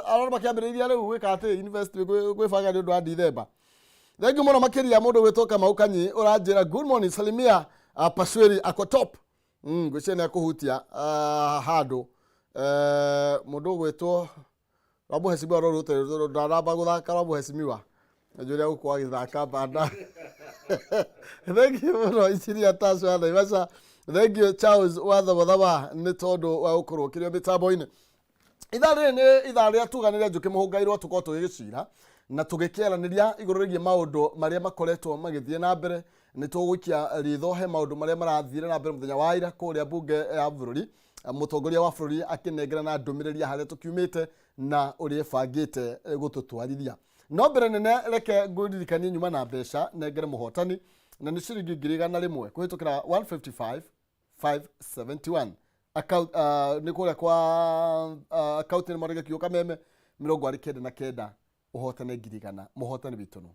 Arona makĩambĩrĩria rĩu gwĩka atĩ invest gwĩbanga nĩ ũndũ wa Dithemba. Thank you mũno makĩria mũndũ gwĩtwo Kamau Kanyi ũranjĩra good morning salimia Pasweri ako top. Ngwĩciria nĩ akũhutia handũ. Mũndũ ũgwĩtwo wa mũhecimiwa no rũte ndanamba gũthaka wa mũhecimiwa njũria gũkorwo agĩthaka banda. Thank you mũno Injinia Tash wa Naivasha. Thank you Charles wa Thabathaба nĩ tondũ wa gũkorwo ũkĩrĩ mĩtambo-inĩ. Ithaa rĩrĩ nĩ ithaa rĩa tuganĩria njũkĩ mũhũngairwo tũkorwo tũgĩgĩcira na tũgĩkĩaranĩria igũrũ rĩgiĩ maũndũ marĩa makoretwo magĩthiĩ na mbere. Nĩ tũgũikia ritho he maũndũ marĩa marathire na mbere mũthenya wa ira kũrĩa mbunge ya bũrũri, mũtongoria wa bũrũri akĩnengerana ndũmĩrĩri ya harĩa tũkiumĩte na ũrĩa ĩbangĩte gũtũtwarithia. No mbere nene reke ngũririkanie nyuma na mbeca nengere mũhotani na nĩ ciringi 100,000 kũhĩtũkĩra 155 571 account nĩ kũrĩa kwa account nĩ marege kiugo kameme 49 ũhotane 100,000. Mũhotani witũ nũ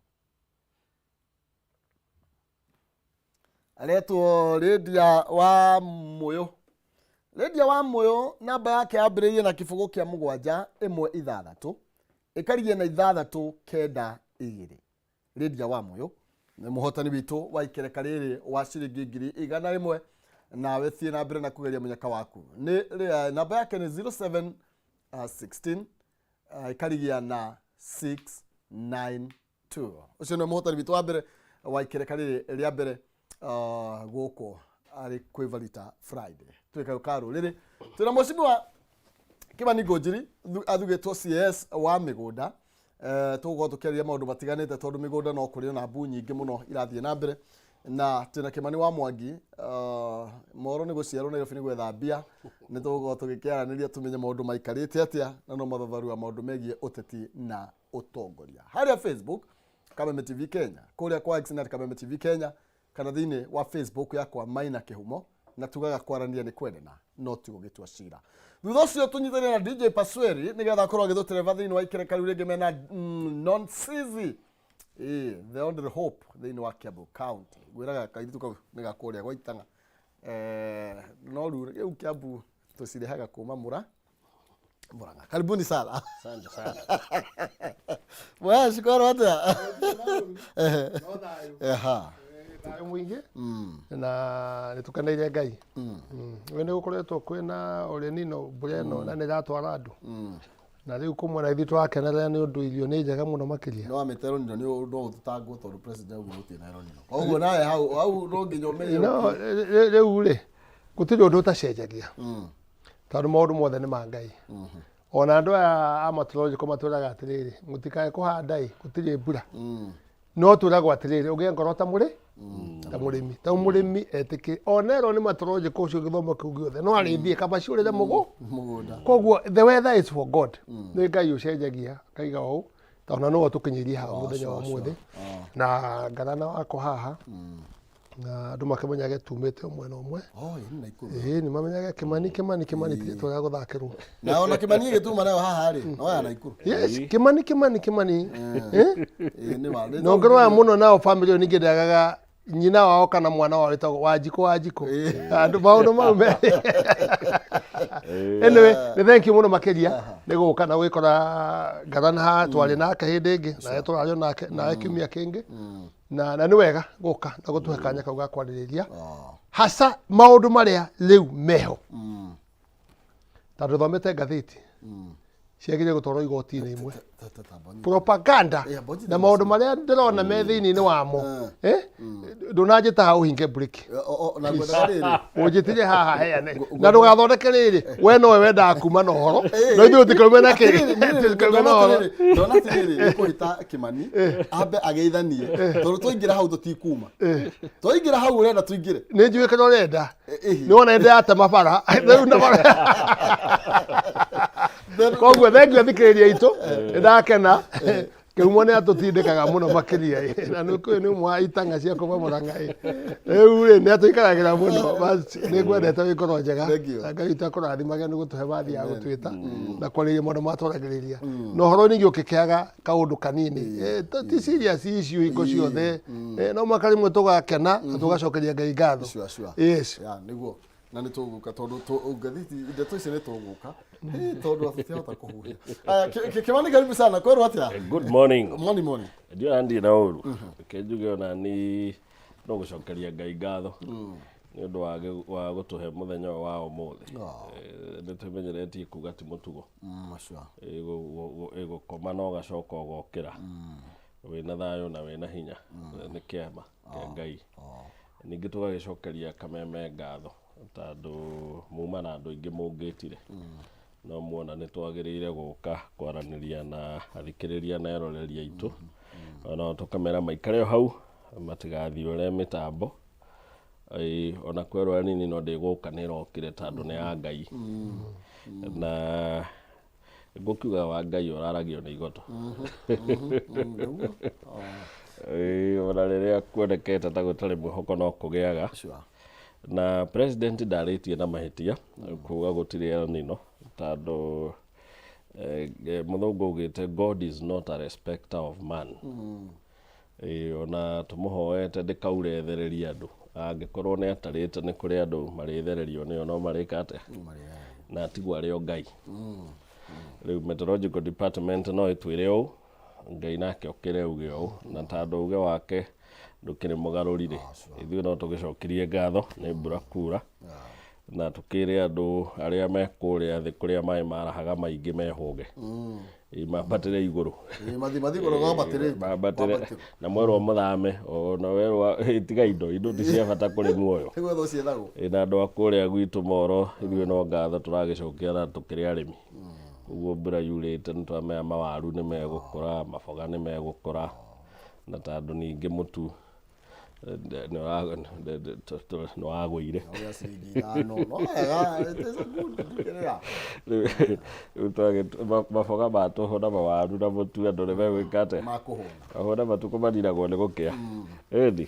aretwo Lydia wa Mũyũ. Lydia wa Mũyũ namba yake yambĩrĩirie na kĩbũgũ kĩa 7 1 6 ĩkarigia na 6 9 2. Lydia wa Mũyũ nĩ mũhotani witũ wa ikereka rĩrĩ wa ciringi 100,000. Nawe thiĩ na mbere na kũgeria mũnyaka waku. Nĩ namba yake nĩ 07 16 ĩkarigia na 692. Ũcio nĩ mũhotani witũ wa mbere wa ikereka rĩrĩ rĩa mbere gũkũ arĩ kwĩvarita Friday. Twĩka ka rũrĩrĩ twĩna mũcimiwa Kimani Ngũnjiri athugĩtwo CS wa mĩgũnda. Tũgũkorwo tũkĩaria maũndũ matiganĩte tondũ mĩgũnda no kũrĩ na mbu nyingĩ mũno irathiĩ na mbere. Na twĩna Kimani wa Mwangi, moro nĩ gũciarwo Nairobi nĩ gwetha mbia. Nĩ tũgũkorwo tũgĩkĩaranĩria tũmenye maũndũ maikarĩte atĩa na no mathatharua maũndũ megiĩ ũteti na ũtongoria. Harĩa Facebook Kameme TV Kenya, kũrĩa kwa X na Kameme TV Kenya, kana thĩinĩ wa Facebook yakwa Maina Kĩhumo, na tugaga kwaranĩria nĩ kwendana no ti gũgĩtua cira. Thutha ũcio tũnyitanĩre na DJ Pasweri nĩgetha akorwo agĩtũtereba thĩinĩ wa ikereka rĩu rĩngĩ mena Non Sizi, the only hope thĩinĩ wa Kiambu County. Ngwĩraga kairĩtu kau nĩ ga kũrĩa gwa Itang'a. No rĩu Kiambu tũcirehaga kuma Murang'a. Karibuni sana. Asante sana. Mwa shukuru atia. No thayũ. Aha. Thayũ mũingĩ na nĩ tũkeneire Ngai. We nĩ gũkoretwo kwĩna ũrĩmi mbura ĩno na nĩ ĩratwara andũ. Na rĩu kũmwe na ithuĩ tũrakenerera nĩ ũndũ irio nĩ njega mũno makĩria. No amĩte El Nino nĩ no ũthitangwo tondũ president auga gũtirĩ na El Nino. Koguo nawe hau hau no nginya ũmenye. No rĩu rĩ gũtirĩ ũndũ ũtacenjagia. Tondũ maũndũ mothe nĩ ma Ngai. Ona andũ aya a meteorological matwĩraga atĩrĩrĩ, mũtikae kũhanda ĩ, gũtirĩ mbura. No twĩragwo atĩrĩrĩ, ũgĩe ngoro ta mũrĩ ta mũrĩmi. Ta mũrĩmi etĩkĩ, ona erwo nĩ meteorological ũcio gĩthomo kĩu gĩothe, no arĩthiĩ kaba ciũrĩre mũgũnda. Koguo the weather is for God. Nĩ Ngai ũcenjagia, akaiga ũũ, tondũ na nĩwe ũtũkinyĩirie haha mũthenya wa ũmũthĩ. Na ngarana wakwa haha, na andũ makĩmenyage tumĩte ũmwe na ũmwe. Oh, ĩ, nĩ Naikuru. Ĩĩ, nĩ mamenyage Kimani, Kimani, Kimani ti rĩtwa rĩa gũthakĩrwo. Na ona Kimani ĩgĩtuma nayo haha rĩ, no ya Naikuru. Yes, Kimani, Kimani, Kimani. Eh? Ĩ, nĩ wa. Na ũngĩrora mũno nao family ĩyo ningĩ ndĩagaga nyina wao kana mwana wao wĩtagwo Wanjikũ, Wanjikũ. Andũ maũndũ mau me. Anyway, nĩ thank you mũno makĩria nĩ gũka na gwĩkora Ngarana haha twarĩ nake hĩndĩ ĩngĩ nawe tũrario nake nawe kiumia kĩngĩ. Na nĩ wega gũka na gũtũhe kanya kau ga kwarĩrĩria hasa maũndũ marĩa rĩu meho. Tondũ thomete ngathĩti ciagĩrĩire gũtwarwo igoti-inĩ imwe. Propaganda na maũndũ marĩa ndĩrona me thĩinĩ-inĩ wamo. Ndũnanjĩta haha ũhinge break. Na ngwendaga rĩrĩ. Ũnjĩtire haha heane. Na ndũgathondeke rĩrĩ, we nowe wendaga kuma na ũhoro. No ithuĩ tũtikaume na kĩ. Tũtikaume na ũhoro. Ndona atĩrĩrĩ, nĩ kũhĩta Kimani ambe ageithanie tondũ twaingĩra hau tũtikuma. Twaingĩra hau ũrenda tũingĩre. Nĩ njũĩ kĩrĩa ũrenda. Nĩ wona nĩ bara. Rĩu na bara. Koguo thengiũ athikĩrĩria aitũ, nĩ ndakena. Kĩhumo nĩ atũtindĩkaga mũno makĩria ĩ. Na nĩ ũkũĩ nĩ ũmwe wa itang'a cia kuma Mũrang'a ĩ. Rĩu rĩ nĩ atũikaragĩra mũno. Bas nĩ ngwendete wĩ ngoro njega. Thank you. Na Ngai witũ akũrathimage nĩ gũtũhe bathi ya gũtwĩta na kwarĩria maũndũ marĩa twaragĩrĩria. Na ũhoro ningĩ ũkĩkĩaga kaũndũ kanini. Ti serious issue hingo ciothe. No mũhaka rĩmwe tũgakena na tũgacokeria Ngai ngatho. Sure, sure. Yes. Ya, nĩguo. Na nĩ tũgũka tondũ ngathĩti ndeto icio nĩ tũgũka. Ĩ, tondũ tũtirahota kũhuhia. Aya, Kĩmani, karibu sana. Kwerwo atĩa? Good morning. Morning, morning. Ndiona ndirĩ na ũru. Reke njuge ona ni no gũcokeria Ngai ngatho nĩ ũndũ wa gũtũhe mũthenya ũyũ wa ũmũthĩ. Nĩ twĩmenyeretie kuga ti mũtugo. Sure. Gũkoma na ũgacoka ũgokĩra wĩna thayũ na wĩna hinya nĩ kĩama kĩa Ngai. Ningĩ tũgagĩcokeria Kameme ngatho tondũ muma na andũ aingĩ mũngĩtire no muona nĩ twagĩrĩire gũka kwaranĩria na athikĩrĩria na eroreri aitũ, ona tũkamera maikare o hau matigathiũre mĩtambo. Ĩĩ, ona kwerwo anini no ndĩgũka nĩ ĩrokire tondũ nĩ ya Ngai, na ngũkiuga wa Ngai ũraragio nĩ igoto. Ĩĩ, ona rĩrĩa kuonekete ta gũtarĩ mwĩhoko no kũgĩaga. Na president ndarĩtie na mahĩtia kuga gũtirĩ El Nino tondũ mũthũngũ augĩte, "God is not a respecter of man." Ĩĩ, ona tũmũhoete ndĩkaure thererie andũ, angĩkorwo nĩ atarĩte nĩ kũrĩ andũ marĩthererio nĩyo no marĩka atĩa na atigwo arĩ o Ngai. Rĩu meteorological department no ĩtwĩre ũũ, Ngai nake okĩre auge ũũ, na tondũ uge wake ndũkĩrĩ mũgarũri rĩ, ithuĩ no tũgĩcokirie ngatho nĩ mbura kura, na tũkĩre andũ arĩa me kũrĩa thĩ kũrĩa maĩ marahaga maingĩ mehũge. Ĩ, mambatĩre igũrũ. Ĩ, mathi igũrũ mambatĩrĩte. Mambatĩre na mwerwo mũthame ona werwo tiga indo ti cia bata kũrĩ muoyo. Nĩ gwetha ciethagwo. Ĩ, na andũ a kũrĩa gwitũ moro, ithuĩ no ngatho tũragĩcokia na tũkĩrĩ arĩmi, ũguo mbura yurĩte nĩ twamenya mawaru nĩ megũkũra, maboga nĩ megũkũra, na tondũ ningĩ mũtu nĩ wagũire. Ũrĩa ciringi 5 no wega, it is a good kĩrĩa. Rĩu maboga ma tũhũ na mawaru na mũtu andũ nĩ megwĩka atĩa? Makũhũna. Mahũna matukũ maninagwo nĩ gũkĩa. Ĩni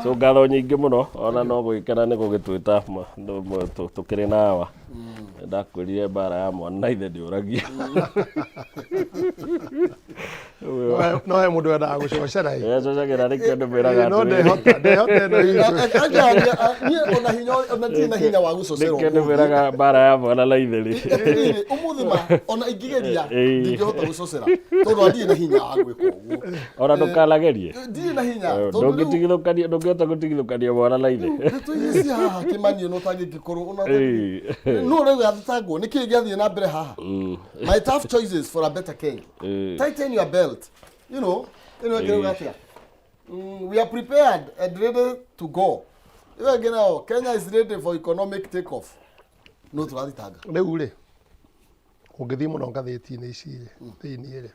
so ngatho nyingĩ mũno, ona no gũgĩkena nĩ gũgĩtwĩta tũkĩrĩ na awa. Ndakwĩrire mbara ya mwana na ithe ndĩũragia. No he mũndũ wendaga gũcocera ĩ. Ecocagĩra nĩkĩo ndĩmwĩraga. No ndehota ndehota ĩno itũ. Niĩ ona hinya ona ndirĩ na hinya wa gũcocera. Nĩkĩo ndĩmwĩraga mbara ya mwana na ithe rĩ. Atĩrĩrĩ, ũmũthĩ ma ona ingĩgeria ndingĩhota gũcocera tondũ ndirĩ na hinya wa gwĩka ũguo. Ona ndũkanagerie. Ndirĩ na hinya tondũ rĩu Ndũngĩtigithũkania, ndũngĩhota gũtigithũkania mwana na ithe. Ndeto iria cia haha Kĩmani ona ũtangĩngĩkorwo ona no rĩu gathitangwo nĩ kĩĩ gĩathiĩ na mbere haha. My tough choices for a better Kenya. Tighten your belt. Ĩno ĩngĩ rĩu atĩa? We are prepared and ready to go. Ĩyo ĩngĩ nayo, Kenya is ready for economic take off. No tũrathitanga. Rĩu rĩ, ũngĩthiĩ mũno ngathĩti-inĩ ici rĩ thĩiniĩ rĩ,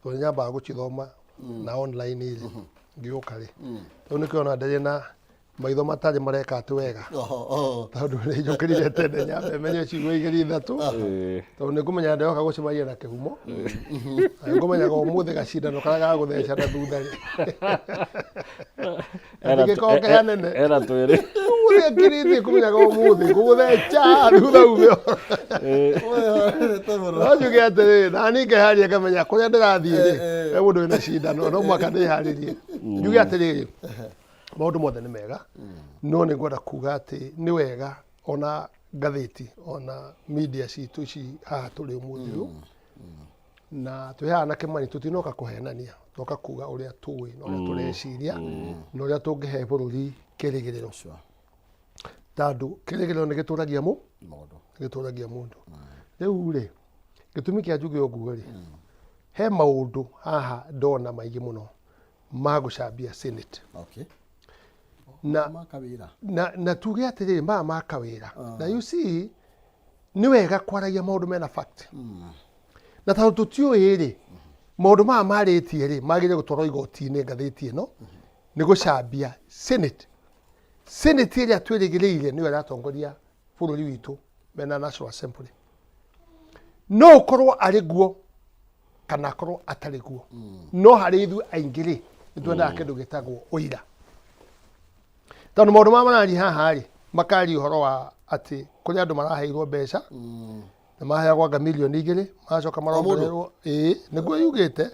tondũ nyambaga gũcithoma na online rĩ ngĩũka rĩ, rĩu nĩkĩo ona ndarĩ na maitho matarĩ mareka atĩ wega. Oho, oho. Tondũ nĩ njũkĩrire tene nyambe menye ciugo igĩrĩ ithatũ, tondũ nĩ ngũmenya ndĩroka gũcemania na kĩhumo, na nĩ ngũmenyaga ũmũthĩ gacindano karĩa ga gũthecana thutha rĩ gĩkorwo kĩhanene. Era twĩrĩ. Ũmũthĩ akirĩtie kũmenyaga ũmũthĩ ngũgũtheca thutha ume. No njuge atĩrĩrĩ, na niĩ ngeharĩria ngamenya kũrĩa ndĩrathiĩ rĩ, he mũndũ wĩna cindano, no mũhaka ndĩharĩrie. Njuge atĩrĩrĩ, maũndũ mothe nĩ mega, no nĩ ngwenda kuga atĩ nĩ wega ona ngathĩti ona media citũ ici haha tũrĩ ũmũthĩ ũyũ na twĩ haha na Kĩmani, tũtinoka kũhenania, twoka kuga ũrĩa tũĩ na ũrĩa tũreciria na ũrĩa tũngĩhe bũrũri kĩrĩgĩrĩro, tondũ kĩrĩgĩrĩro nĩ gĩtũragia mũ Mũndũ. Gĩtũragia mũndũ. Rĩu rĩ, gĩtũmi kĩa njuge ũguo rĩ, he maũndũ haha ndona maingĩ mũno ma gũcambia Senate. Na Makawĩra. Na tuge atĩrĩrĩ, maya ma kawĩra, na you see, nĩ wega kwaragia maũndũ mena fact, na tondũ tũtiũĩ rĩ, maũndũ maya marĩtie rĩ magĩrĩire gũtwarwo igoti-inĩ. Ngathĩti ĩno nĩ gũcambia Senate, Senate ĩrĩa twĩrĩgĩrĩire nĩyo ĩratongoria bũrũri witũ mena National Assembly. No ũkorwo arĩ guo kana akorwo atarĩ guo, no harĩ ithuĩ aingĩ rĩ, nĩ twendaga kĩndũ gĩtagwo ũira, tondũ maũndũ maya mararia haha rĩ, makaria ũhoro wa atĩ kũrĩ andũ maraheirwo mbeca na maheagwo anga mirioni 2, magacoka marongererwo. Ĩĩ, nĩguo yugĩte.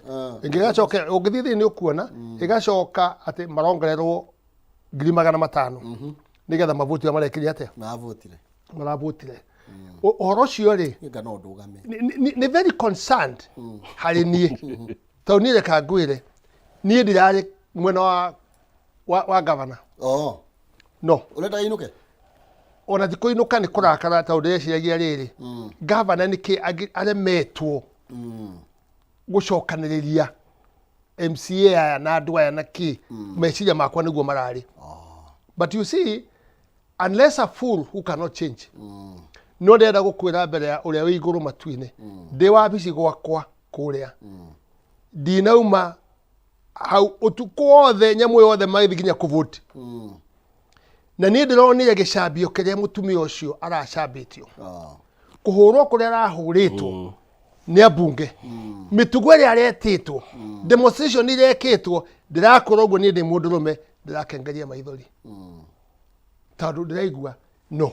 Ĩngĩgacoka ũngĩthiĩ thĩinĩ ũkuona ĩgacoka atĩ marongererwo 500,000 nĩgetha mavoti ũrĩa marekire atĩa. Mavotire. Maravotire ũhoro ũcio rĩ. Nĩnga no ndũgame. Nĩ very concerned harĩ niĩ, tondũ niĩ reka ngwĩre, niĩ ndirarĩ mwena wa gavana. Oh. No. Ũrenda inũke? Ona ti kũinũka, nĩ kũrakara, tondũ ndĩreciragia rĩrĩ, gavana nĩkĩ aremetwo gũcokanĩrĩria MCA aya na andũ aya na kĩ? Meciria makwa nĩguo mararĩ. But you see, unless a fool who cannot change. No ndĩrenda gũkwĩra mbere ya ũrĩa wĩ igũrũ matu-inĩ, ndĩ wabici gwakwa kũrĩa, ndinauma hau ũtukũ wothe, nyamũ yothe magĩthiĩ nginya kũvoti, na niĩ ndĩronire gĩcambio kĩrĩa mũtumia ũcio aracambĩtio, kũhũrwo kũrĩa arahũrĩtwo nĩ ambunge, mĩtugo ĩrĩa aretĩtwo, demonstration irekĩtwo. Ndĩrakwĩra ũguo, niĩ ndĩ mũndũrũme, ndĩrakengeria maithori, tondũ ndĩraigua no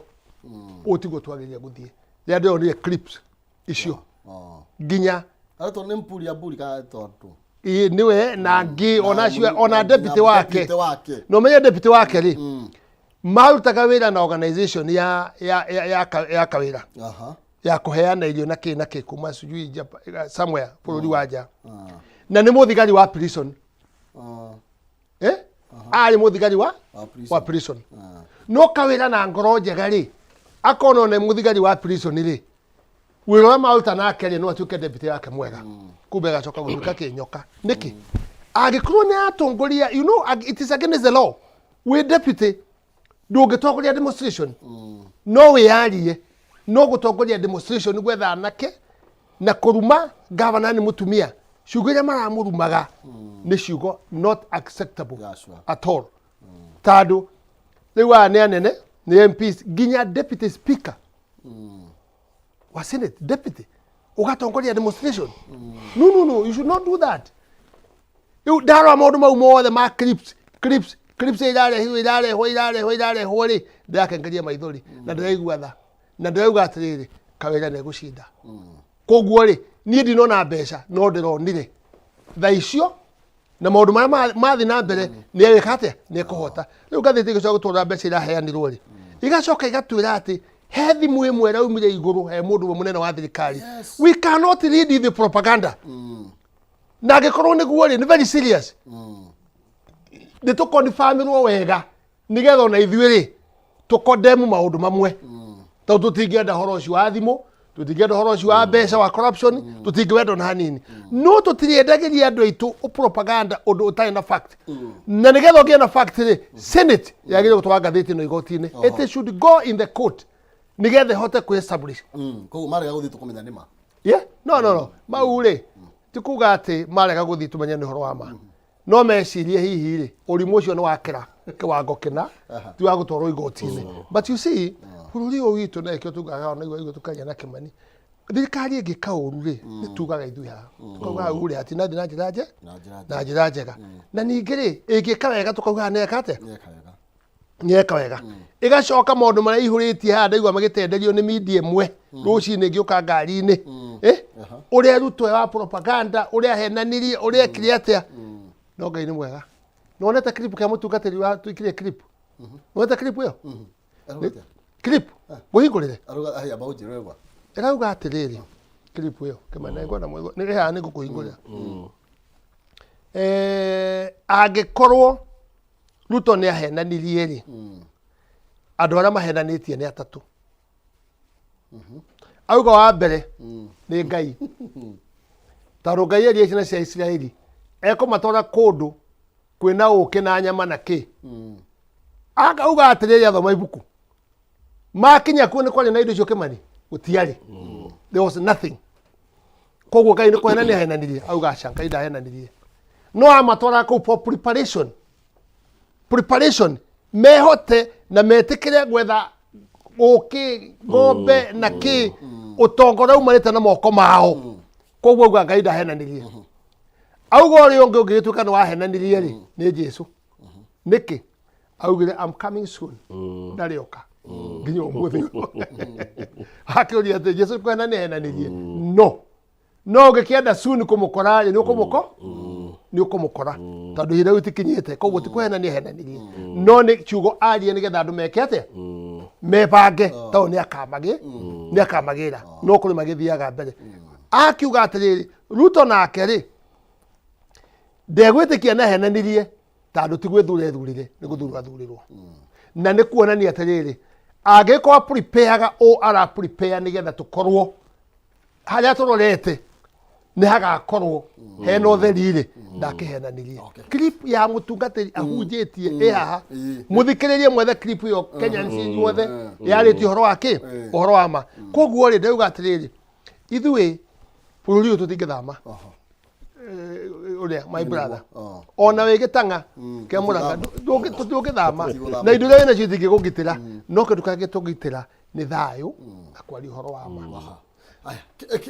ũũ tiguo twagĩrĩire gũthiĩ. Rĩrĩa ndĩronire clips icio nginya Aretwo nĩ mpuri ya mburi kana tondũ Ĩĩ, nĩwe na angĩ ona acio, ona deputy wake. Deputy wake. Na ũmenye deputy wake rĩ, marutaga wĩra na organization ya kawĩra ya kũheana irio na kĩ na kĩ kuma sijui somewhere bũrũri wa nja, na nĩ mũthigari wa prison. Eh? Arĩ mũthigari wa Wa prison. Wa prison. No kawĩra na ngoro njega rĩ, akona nĩ mũthigari wa prison rĩ, wĩra ũrĩa maruta nake rĩ, no atuĩke deputy wake mwega. Kumbe agacoka gũtuĩka kĩnyoka. Nĩkĩ angĩkorwo nĩ atongoria? It is against the law. Wĩ deputy ndũngĩtongoria demonstration. No wĩyarie, no gũtongoria demonstration gwetha anake na kũruma gavana nĩ mũtumia, ciugo iria maramũrumaga nĩ ciugo not acceptable at all, tondũ rĩu aya nĩ anene, nĩ MPs, nginya deputy speaker wa senate, deputy ũgatongoria demonstration? No, no, no, you should not do that. Rĩu ndarora maũndũ mau mothe ma clips, clips, clips irarehwo, irarehwo, irarehwo, irarehwo rĩ, ndĩrakengeria maithori na ndĩraigua tha na ndĩrauga atĩrĩrĩ, kawĩra nĩ gũcinda. Koguo rĩ, niĩ ndinona mbeca, no ndĩronire tha icio na maũndũ marĩa mathiĩ na mbere, nĩ egwĩka atĩa? Nĩ ekũhota. Rĩu ngathĩti ĩgĩcoka gũtwara mbeca iraheanirwo rĩ, igacoka igatwĩra atĩ he thimũ ĩmwe ĩraumire igũrũ he mũndũ ũmwe mũnene wa thirikari. We cannot read the propaganda. Na angĩkorwo nĩguo rĩ, nĩ very serious. Nĩ tũkonfamirwo wega nĩgetha ona ithuĩ rĩ tũkondemu maũndũ mamwe, tondũ tũtingĩenda ũhoro ũcio wa thimũ, tũtingĩenda ũhoro ũcio wa mbeca wa corruption, tũtingĩwenda ona hanini. No tũtirĩendagĩria andũ aitũ propaganda, ũndũ ũtarĩ na fact. Na nĩgetha ũgĩe na fact rĩ, senate yagĩrĩirwo gũtwara ngathĩti ĩno igoti-inĩ. It should go in the court nĩgetha ĩhote kwĩ establish. Koguo marega gũthiĩ, tũkũmenya nĩ ma. Yeah? No, no, no, mau rĩ, ti kuga atĩ marega gũthiĩ tũmenye nĩ ũhoro wa ma. No mecirie hihi rĩ, ũrimũ ũcio nĩ wakĩra kĩwango kĩna, ti wa gũtwarwo igoti-inĩ. But you see, bũrũri ũyũ witũ, na ĩkĩo tugaga ona igua tũkaria na Kĩmani, thirikari ĩngĩka ũru rĩ, nĩ tugaga ithuĩ haha, tukauga hau rĩ hatinathiĩ na njĩra nje Na njĩra na njĩra njega. Na ningĩ rĩ, ĩngĩka wega, tukauga nĩ eka atĩa? Nĩeka wega. Nĩeka wega. Ĩgacoka maũndũ marĩa ihũrĩtie haha, ndaigua magĩtenderio nĩ media ĩmwe rũcinĩ ngĩũka ngari-inĩ. Eh? Ũrĩa Ruto wa propaganda, ũrĩa ahenanirie, ũrĩa ekire atĩa. No Ngai nĩ mwega. Nĩwonete clip kĩa mũtungatĩri wa tuikirie clip? Nĩwonete clip ĩyo? Arauga atĩa? Clip ngũhingũrĩre. Arauga aya maũnjĩre wega. Ĩrauga atĩrĩrĩ, clip ĩyo kĩmana ngwenda mũigua nĩ haha nĩ ngũkũhingũrĩra. Eh, angĩkorwo Ruto nĩ ahenanirie rĩ, andũ arĩa mahenanĩtie nĩ atatũ. Auga wa mbere nĩ Ngai, tondũ Ngai erie ciana cia Isiraeli ekũmatwara kũndũ kwĩna ũkĩ na nyama na kĩ. Akauga atĩrĩrĩ, athoma ibuku makinya kuo nĩ kwarĩ na indo icio? Kĩmani, gũtiarĩ. There was nothing. Koguo Ngai nĩ kũhenania ahenanirie? Auga aca, Ngai ndahenanirie, no amatwara kũu for preparation, preparation mehote na metĩkĩre gwetha ũkĩ, ng'ombe na kĩ, ũtonga ũrĩa umanĩte na moko mao. Koguo auga Ngai ndahenanirie. Auga ũrĩa ũngĩ ũngĩgĩtuĩka nĩ wahenanirie rĩ, nĩ Jesu. Nĩkĩ? Augire, "I'm coming soon." Ndarĩ oka nginya ũmũthĩ. Akĩũria atĩ Jesu kũhenania ahenanirie? No no ũngĩkĩenda soon kũmũkora rĩ, nĩ ũkũmũko nĩ ũkũmũkora, tondũ ihinda rĩu itikinyĩte. Koguo ti kũhenania ahenanirie, no nĩ ciugo arie nĩgetha andũ meke atĩa? Mebange tondũ nĩ akamagĩ nĩ akamagĩra, no kũrĩ magĩthiaga mbere. Akiuga atĩrĩrĩ, Ruto nake rĩ, ndegwĩtĩkia na henanirie, tondũ ti gwĩthura ethurire, nĩ gũthurwo athurirwo. Na nĩ kuonania atĩrĩrĩ, angĩkorwo prepareaga ũ ara prepare nĩgetha tũkorwo harĩa tũrorete nĩ hagakorwo hena ũtheri rĩ, ndakĩhenanirie. Clip ya mũtungatĩri ahunjĩtie ĩ haha. Mũthikĩrĩrie mwethe clip ĩyo, Kenyans inyuothe, yarĩtie ũhoro wa kĩ, ũhoro wa ma. Koguo rĩ, ndĩrauga atĩrĩrĩ, ithuĩ bũrũri ũyũ tũtingĩthama. Ũrĩa my brother, ona wĩ gĩtang'a kĩa mũranga, tũtingĩthama, na indo iria wĩnacio itingĩkũgitĩra, no kĩndũ kĩrĩa gĩtũgitĩra nĩ thayũ na kwaria ũhoro wa ma. Aya,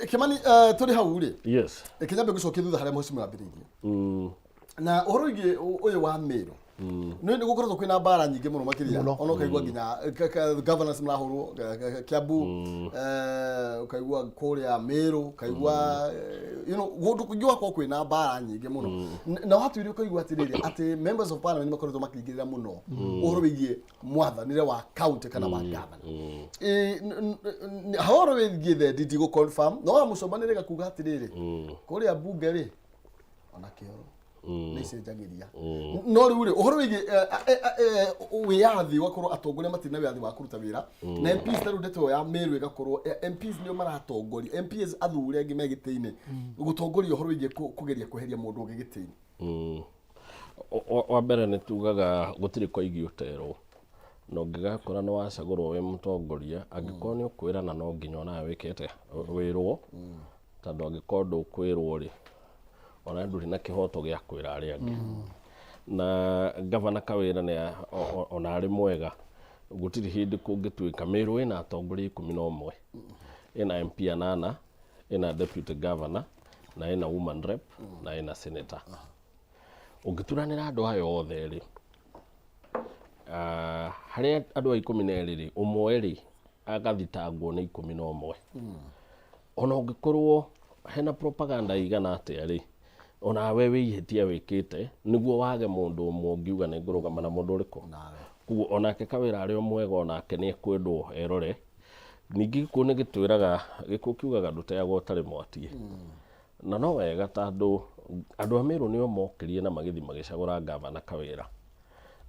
Kĩmani, tũrĩ hau rĩ, kĩnyambe gũcokia thutha harĩa mheshimiwa ambĩrĩirie na ũhoro wĩgiĩ ũyũ wa Meru. Nĩ gũkoretwo kwĩna mbara nyingĩ mũno makĩria, ona ũkaigua nginya governors marahũrwo Kiambu, ũkaigua kũrĩa Meru, ũkaigua kũndũ kũingĩ gwakorwo kwĩna mbara nyingĩ mũno. Na watuire ũkaigua atĩrĩrĩ, atĩ members of parliament makoretwo makĩingĩrĩra mũno ũhoro wĩgiĩ mwathanĩre wa county kana wa governor. Horo wĩgiĩ thendi ndigũ confirm, no wa mũcombanĩre gakuga atĩrĩrĩ, kũrĩa bunge rĩ, ona kĩoro nĩ icenjagĩria. No rĩu rĩ, ũhoro wĩgiĩ wĩyathi, ũgakorwo atongoria matirĩ na wĩyathi wa kũruta wĩra, na MPs, ta rĩu ndeto ya Meru ĩgakorwo MPs nĩo maratongoria, MPs athure angĩ me gĩtĩ-inĩ, gũtongoria ũhoro wĩgiĩ kũgeria kweheria mũndũ ũngĩ gĩtĩ-inĩ. Wa mbere nĩ tugaga gũtirĩ koigi ũterwo, na ũngĩgakora nĩ wacagũrwo wĩ mũtongoria, angĩkorwo nĩ ũkwĩrana, no nginya onawe wĩke atĩa, wĩrwo, tondũ angĩkorwo ndũkwĩrwo rĩ, ona ndũrĩ na kĩhoto gĩa kwĩra arĩa angĩ. Na gavana Kawĩra nĩ ona arĩ mwega, gũtirĩ hĩndĩ kũngĩtuĩka Meru ĩna atongoria 11, ĩna MP anana, ĩna deputy governor, na ĩna woman rep, na ĩna senator. Ũngĩturanĩra andũ aya othe rĩ, harĩa andũ a 12 rĩ, ũmwe rĩ agathitangwo nĩ 11. Ona ũngĩkorwo hena propaganda igana atĩa rĩ, onawe wĩ ihĩtia wĩkĩte nĩguo wage mũndũ ũmwe ũngiuga nĩ ngũrũgama na mũndũ ũrĩkũ. Koguo onake Kawĩra arĩ o mwega, onake nĩ ekwendwo erore. Ningĩ gĩkuũ nĩ gĩtwĩraga, gĩkuũ kiugaga ndũteagwo ũtarĩ mwatie. Na no wega, tondũ andũ a Meru nĩo mokĩrire na magĩthiĩ magĩcagũra gavana Kawĩra,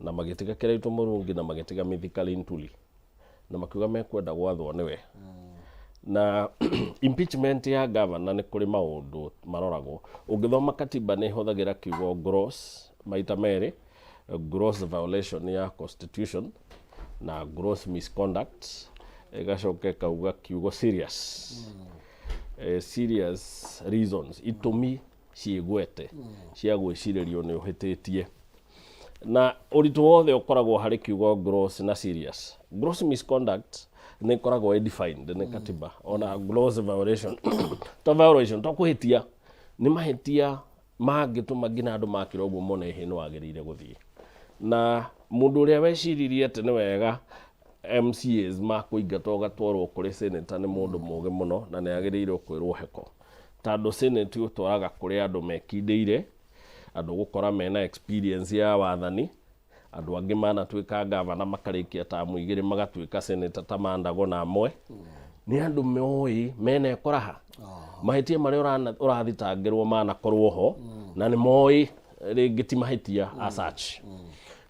na magĩtiga Kĩraitũ Mũrungi, na magĩtiga Mithika Linturi, na makiuga mekwenda gwathwo nĩwe. Na impeachment ya governor nĩ kũrĩ maũndũ maroragwo. Ũngĩthoma katiba, nĩ ĩhũthagĩra kiugo gross maita merĩ, gross violation ya constitution na gross misconduct, ĩgacoka ĩkauga kiugo serious, serious reasons, itũmi ciĩgwete cia gwĩcirĩrio nĩ ũhĩtĩtie. Na ũritũ wothe ũkoragwo harĩ kiugo gross na serious. Gross misconduct nĩ ĩkoragwo ĩ defined nĩ katiba. Ona gross violation, to violation, to kũhĩtia, nĩ mahĩtia mangĩtũma nginya andũ makĩra ũguo mone ĩhĩ nĩ wagĩrĩire gũthiĩ. Na mũndũ ũrĩa weciririe atĩ nĩ wega MCAs makũingata ũgatwarwo kũrĩ senator nĩ mũndũ mũgĩ mũno, na nĩ agĩrĩirwo kwĩrwo heko, tondũ senate ũtwaraga kũrĩ andũ mekindĩire, andũ gũkora mena experience ya wathani, andũ angĩ manatuĩka gavana makarĩkia tamu 2 magatuĩka senator ta Mandago na amwe nĩ andũ moĩ mena ĩkoraha mahĩtia marĩa ũrathitangĩrwo manakorwo ho, na nĩ moĩ rĩngĩ ti mahĩtia as such.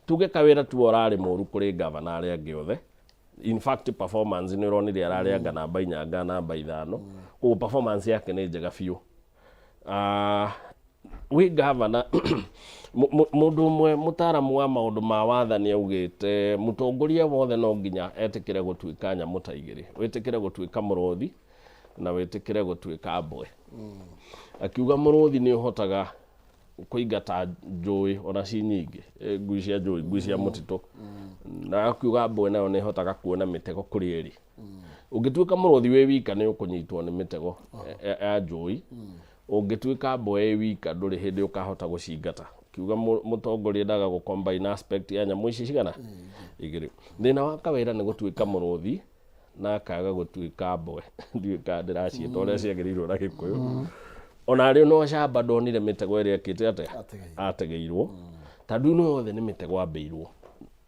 Tuge Kawĩra tuo ũrarĩ mũru kũrĩ gavana arĩa angĩ othe. In fact, performance nĩ ũronire ararĩ anga namba 4 anga namba 5, koguo performance yake nĩ njega biũ. Wĩ gavana, mũndũ ũmwe mũtaaramu wa maũndũ ma wathani augĩte mũtongoria wothe no nginya etĩkĩre gũtuĩka nyamũ ta igĩrĩ, wĩtĩkĩre gũtuĩka mũrũthi na wĩtĩkĩre gũtuĩka mbwe. Akiuga mũrũthi nĩ ũhotaga kũingata njũĩ ona ci nyingĩ, ngui cia njũĩ, ngui cia mũtitũ, na akiuga mbwe nayo nĩ ĩhotaga kuona mĩtego kũrĩa ĩrĩ. Ũngĩtuĩka mũrũthi wĩ wika, nĩ ũkũnyitwo nĩ mĩtego ya njũi. Ũngĩtuĩka mbwe ĩ wika, ndũrĩ hĩndĩ ũkahota gũcingata. Kiuga mũtongoria endaga gũ combine aspect ya nyamũ ici cigana igĩrĩ. Thĩna wa Kawĩra nĩ gũtuĩka mũrũthi na akaga gũtuĩka mbwe. Ndiũĩ kana ndĩraciĩta ũrĩa ciagĩrĩirwo na Gĩkũyũ. Ona arĩ no camba ndonire mĩtego ĩrĩa ĩkĩte atĩa, ategeirwo, tondũ ĩno yothe nĩ mĩtego ambĩirwo.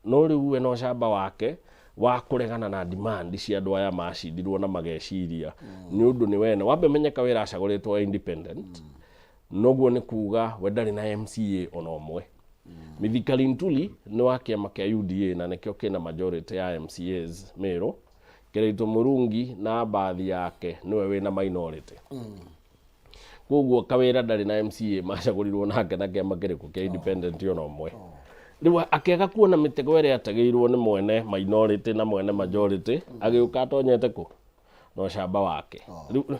No rĩu we na ũcamba wake Wa kũregana na demand cia andũ aya macindirwo na mageciria nĩ ũndũ nĩ wene wambe menye Kawĩra acagũrĩtwo e independent, noguo nĩ kuga we ndarĩ na MCA ona ũmwe. Mithika Linturi nĩ wa kĩama kĩa UDA na nĩkĩo kĩna majority ya MCAs Meru. Kĩraitũ Mũrungi na mbathi yake nĩwe wĩna minority. Koguo Kawĩra ndarĩ na MCA macagũrirwo nake na kĩama kĩrĩkũ kĩa independent ona ũmwe. Rĩu akĩaga kuona mĩtego ĩrĩa ategĩirwo nĩ mwene minority na mwene majority, agĩũka atonyete kũ na ũcamba wake. Rĩu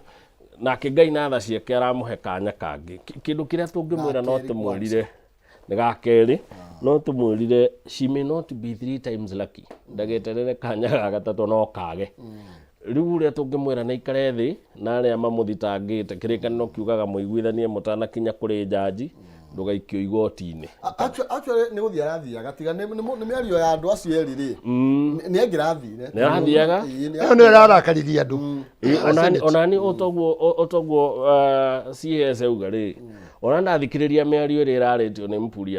nake Ngai na tha ciake aramũhe kanya kangĩ. Kĩndũ kĩrĩa tũngĩmwĩra no Ga kerĩ. Tũmwĩrire nĩ ga kerĩ, no tũmwĩrire she may not be three times lucky, ndageterere kanya ga gatatũ no kage. Rĩu ũrĩa tũngĩmwĩra nĩ aikare thĩ na arĩa mamũthitangĩte. Kĩrĩkanĩro kiugaga mũiguithanie mũtanakinya kũrĩ njanji, ndũgaikio igoti-inĩ. Actually nĩ gũthiĩ arathiaga, tiga nĩ mĩario ya andũ acio erĩ rĩ, nĩ angĩrathire. Nĩ arathiaga? Ĩĩ, nĩ Ĩyo nĩyo ĩrarakaririe andũ. Ĩ, onani otoguo CS auga rĩ, ona ndathikĩrĩria mĩario ĩrĩa ĩrarĩtio nĩ Mpuri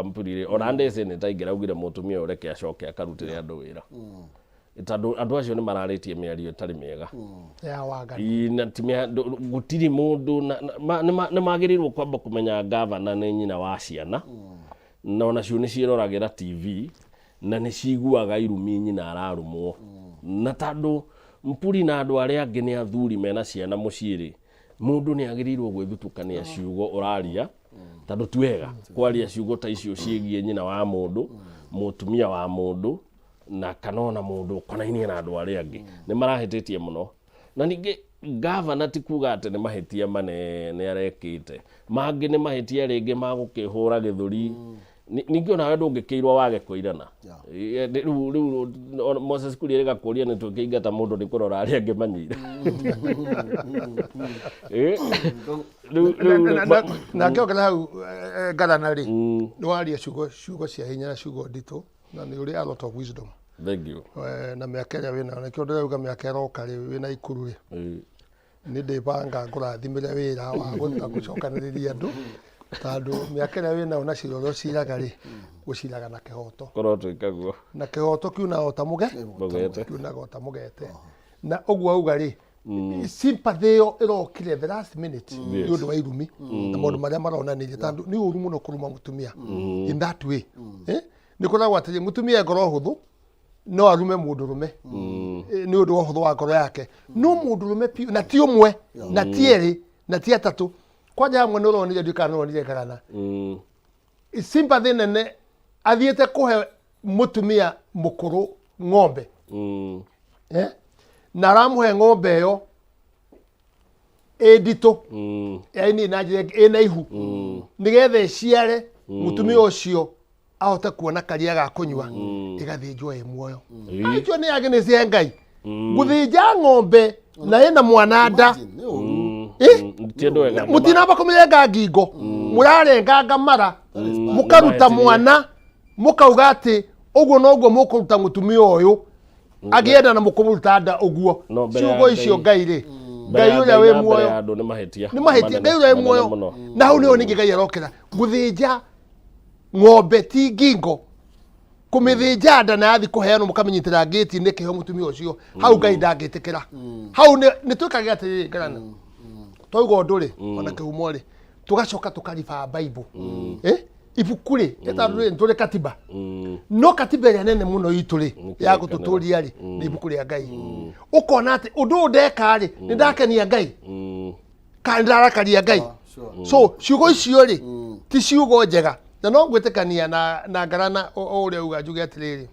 Mpuri rĩ, ona ndĩ senator ingĩraugire mũtumia ũyũ reke acoke akarutĩre andũ wĩra, tondũ andũ acio nĩ mararĩtie mĩario ĩtarĩ mĩega ya waganu. Ĩ, na ti gũtirĩ mũndũ nĩ magĩrĩirwo kwamba kũmenya gavana nĩ nyina wa ciana, na onacio nĩ ciĩroragĩra TV na nĩ ciguaga irumi nyina ararumwo. Na tondũ Mpuri na andũ arĩa angĩ nĩ athuri mena ciana mũciĩ rĩ, mũndũ nĩ agĩrĩirwo gwĩthutũkania ciugo ũraria, tondũ ti wega kwaria ciugo ta icio ciĩgiĩ nyina wa mũndũ, mũtumia wa mũndũ, na kana ona mũndũ ũkonainie na andũ arĩa angĩ. Nĩ marahĩtĩtie mũno. Na ningĩ gavana ti kuga atĩ nĩ mahĩtia manene arekĩte, mangĩ nĩ mahĩtia rĩngĩ ma gũkĩhũra gĩthũri. Ningĩ onawe ndũngĩkĩirwo wage kũirana. Rĩu ona Moses Kuria rĩgakũria nĩ tũkĩingata mũndũ nĩ kũrora arĩa angĩ manyire. Rĩu Na ngĩongerera hau, ngarana rĩ, nĩ waria ciugo cia hinya na ciugo nditũ, na nĩ ũrĩ a lot of wisdom. Thank you. Na mĩaka ĩrĩa wĩnayo, nĩkĩo ndĩrauga mĩaka ĩroka rĩ, wĩna ikuru rĩ, nĩ ndĩbanga ngũrathimĩre wĩra wa gũcokanĩrĩria andũ, tondũ mĩaka ĩrĩa wĩnayo na cira ũrĩa ũciraga rĩ, ũciraga na kĩhoto. Korwo twĩka guo. Na kĩhoto kiunaga o ta mũge Mũgete. Kiunaga o ta mũgete. Na ũguo auga rĩ, sympathy ĩyo ĩrokire the last minute nĩ ũndũ wa irumi na maũndũ marĩa maronanirie, tondũ nĩ ũru mũno kũruma mũtumia in that way. Eh? Nĩ kũragwo atĩrĩ, mũtumia e ngoro hũthũ, no arume mũndũrũme nĩ ũndũ wa ũhũthũ wa ngoro yake, no mũndũrũme piũ, na ti ũmwe na ti erĩ na ti atatũ, kwanja hamwe nĩ ũronire, ndiũ kana nĩ ũronire karana sympathy nene athiĩte kũhe mũtumia mũkũrũ ng'ombe, eh? Na aramũhe ng'ombe ĩyo ĩ nditũ, yaani na njĩra ĩngĩ ĩna ihu, nĩgetha ĩciare, mũtumia ũcio ahote kuona karia ga kũnyua, ĩgathĩnjwo ĩ muoyo. Acio nĩ agĩ nĩ cia Ngai gũthĩnja ng'ombe na ĩna mwana nda. Imagine, nĩ ũru. Eh? Ti andũ ega. Mũtinamba kũmĩrenga ngingo, mũrarenganga mara, mũkaruta Nĩmahĩtirie. mwana, mũkauga atĩ ũguo noguo mũkũruta mũtumia ũyũ agĩenda na mũkũmũruta nda ũguo. No, mbere ya Ciugo icio Ngai. Ngai rĩ, Mbere Ngai ya ũrĩa Ngai wĩ na mbere muoyo ya andũ nĩ mahĩtia nĩ mahĩtia. Manene, Ngai ũrĩa wĩ manene muoyo mũno. Na hau nĩho ningĩ Ngai arokĩra gũthĩnja ng'ombe ti ngingo, kũmĩthĩnja nda na yathi kũheanwo, mũkamĩnyitĩra ngĩti-inĩ kĩheo mũtumia ũcio. Hau Ngai ndangĩtĩkĩra. Hau nĩ twĩkage atĩrĩrĩ, ngarana twauga ũndũ rĩ, ona kĩhumo rĩ, tũgacoka tũkariba Bible, eh? Ibuku rĩ ĩtandũ rĩ, tũrĩ katiba, no katiba ĩrĩa nene mũno itũ rĩ ya gũtũtũria rĩ nĩ ibuku rĩa Ngai. Ũkona atĩ ũndũ ũyũ ndeka rĩ, nĩ ndakenia Ngai kana nĩ ndarakaria Ngai? So ciugo icio rĩ ti ciugo njega, na no ngwĩtĩkania na ngarana o ũrĩa uga. Njuge atĩrĩrĩ,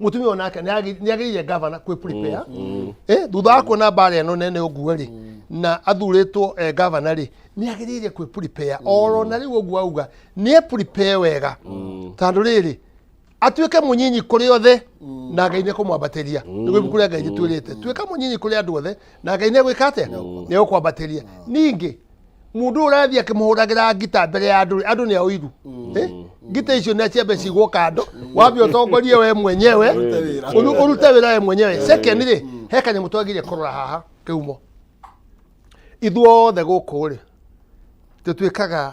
mũtumia onake nĩ agĩrĩire gavana kwĩ prepare, thutha wa kuona mbara ĩno nene ũguo rĩ, na athurĩtwo gavana rĩ, nĩ agĩrĩire kwĩ prepare oro na rĩu ũguo auga nĩ e prepare wega, tondũ rĩrĩ atuĩke mũnyinyi kũrĩ othe na Ngai nĩ ekũmwambatĩria. Nĩguo ibuku rĩa Ngai rĩtwĩrĩte, tuĩka mũnyinyi kũrĩ andũ othe na Ngai nĩ egwĩka atĩa? Nĩ egũkwambatĩria. Ningĩ mũndũ ũyũ ũrathiĩ akĩmũhũragĩra ngita mbere ya andũ rĩ, andũ nĩ a ũiru. Eh? Ngita icio nĩ aciambe cigwo kando, wambe ũtongorie we mwenyewe. Ũrute wĩra. Ũrute wĩra we mwenyewe. Second rĩ, he kanyamũ twagĩrĩire kũrora haha kĩhumo. Ithuothe gũkũ rĩ, tũtuĩkaga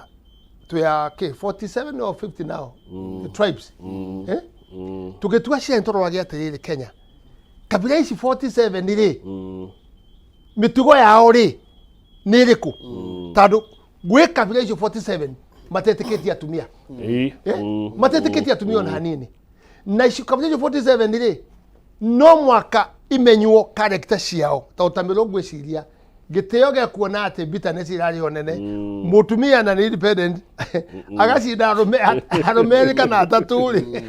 twĩ a kĩ 47 or 50 now tribes, eh? Tũgĩtua ciana tũrorage atĩrĩrĩ, Kenya kabira ici 47 rĩ, mĩtugo yao rĩ nĩ ĩrĩkũ? Tondũ gwĩ kabira icio 47 matetĩkĩtie atumia. Eh? Matetĩkĩtie atumia ona hanini. Na icio kabira icio 47 rĩ, no mwaka imenywo character ciao, tondũ ta mĩrũ ngwĩciria gĩtĩo gĩa kuona atĩ bitterness irarĩ o nene, mũtumia na nĩ independent agacinda arũme, arũme erĩ kana atatũ rĩ.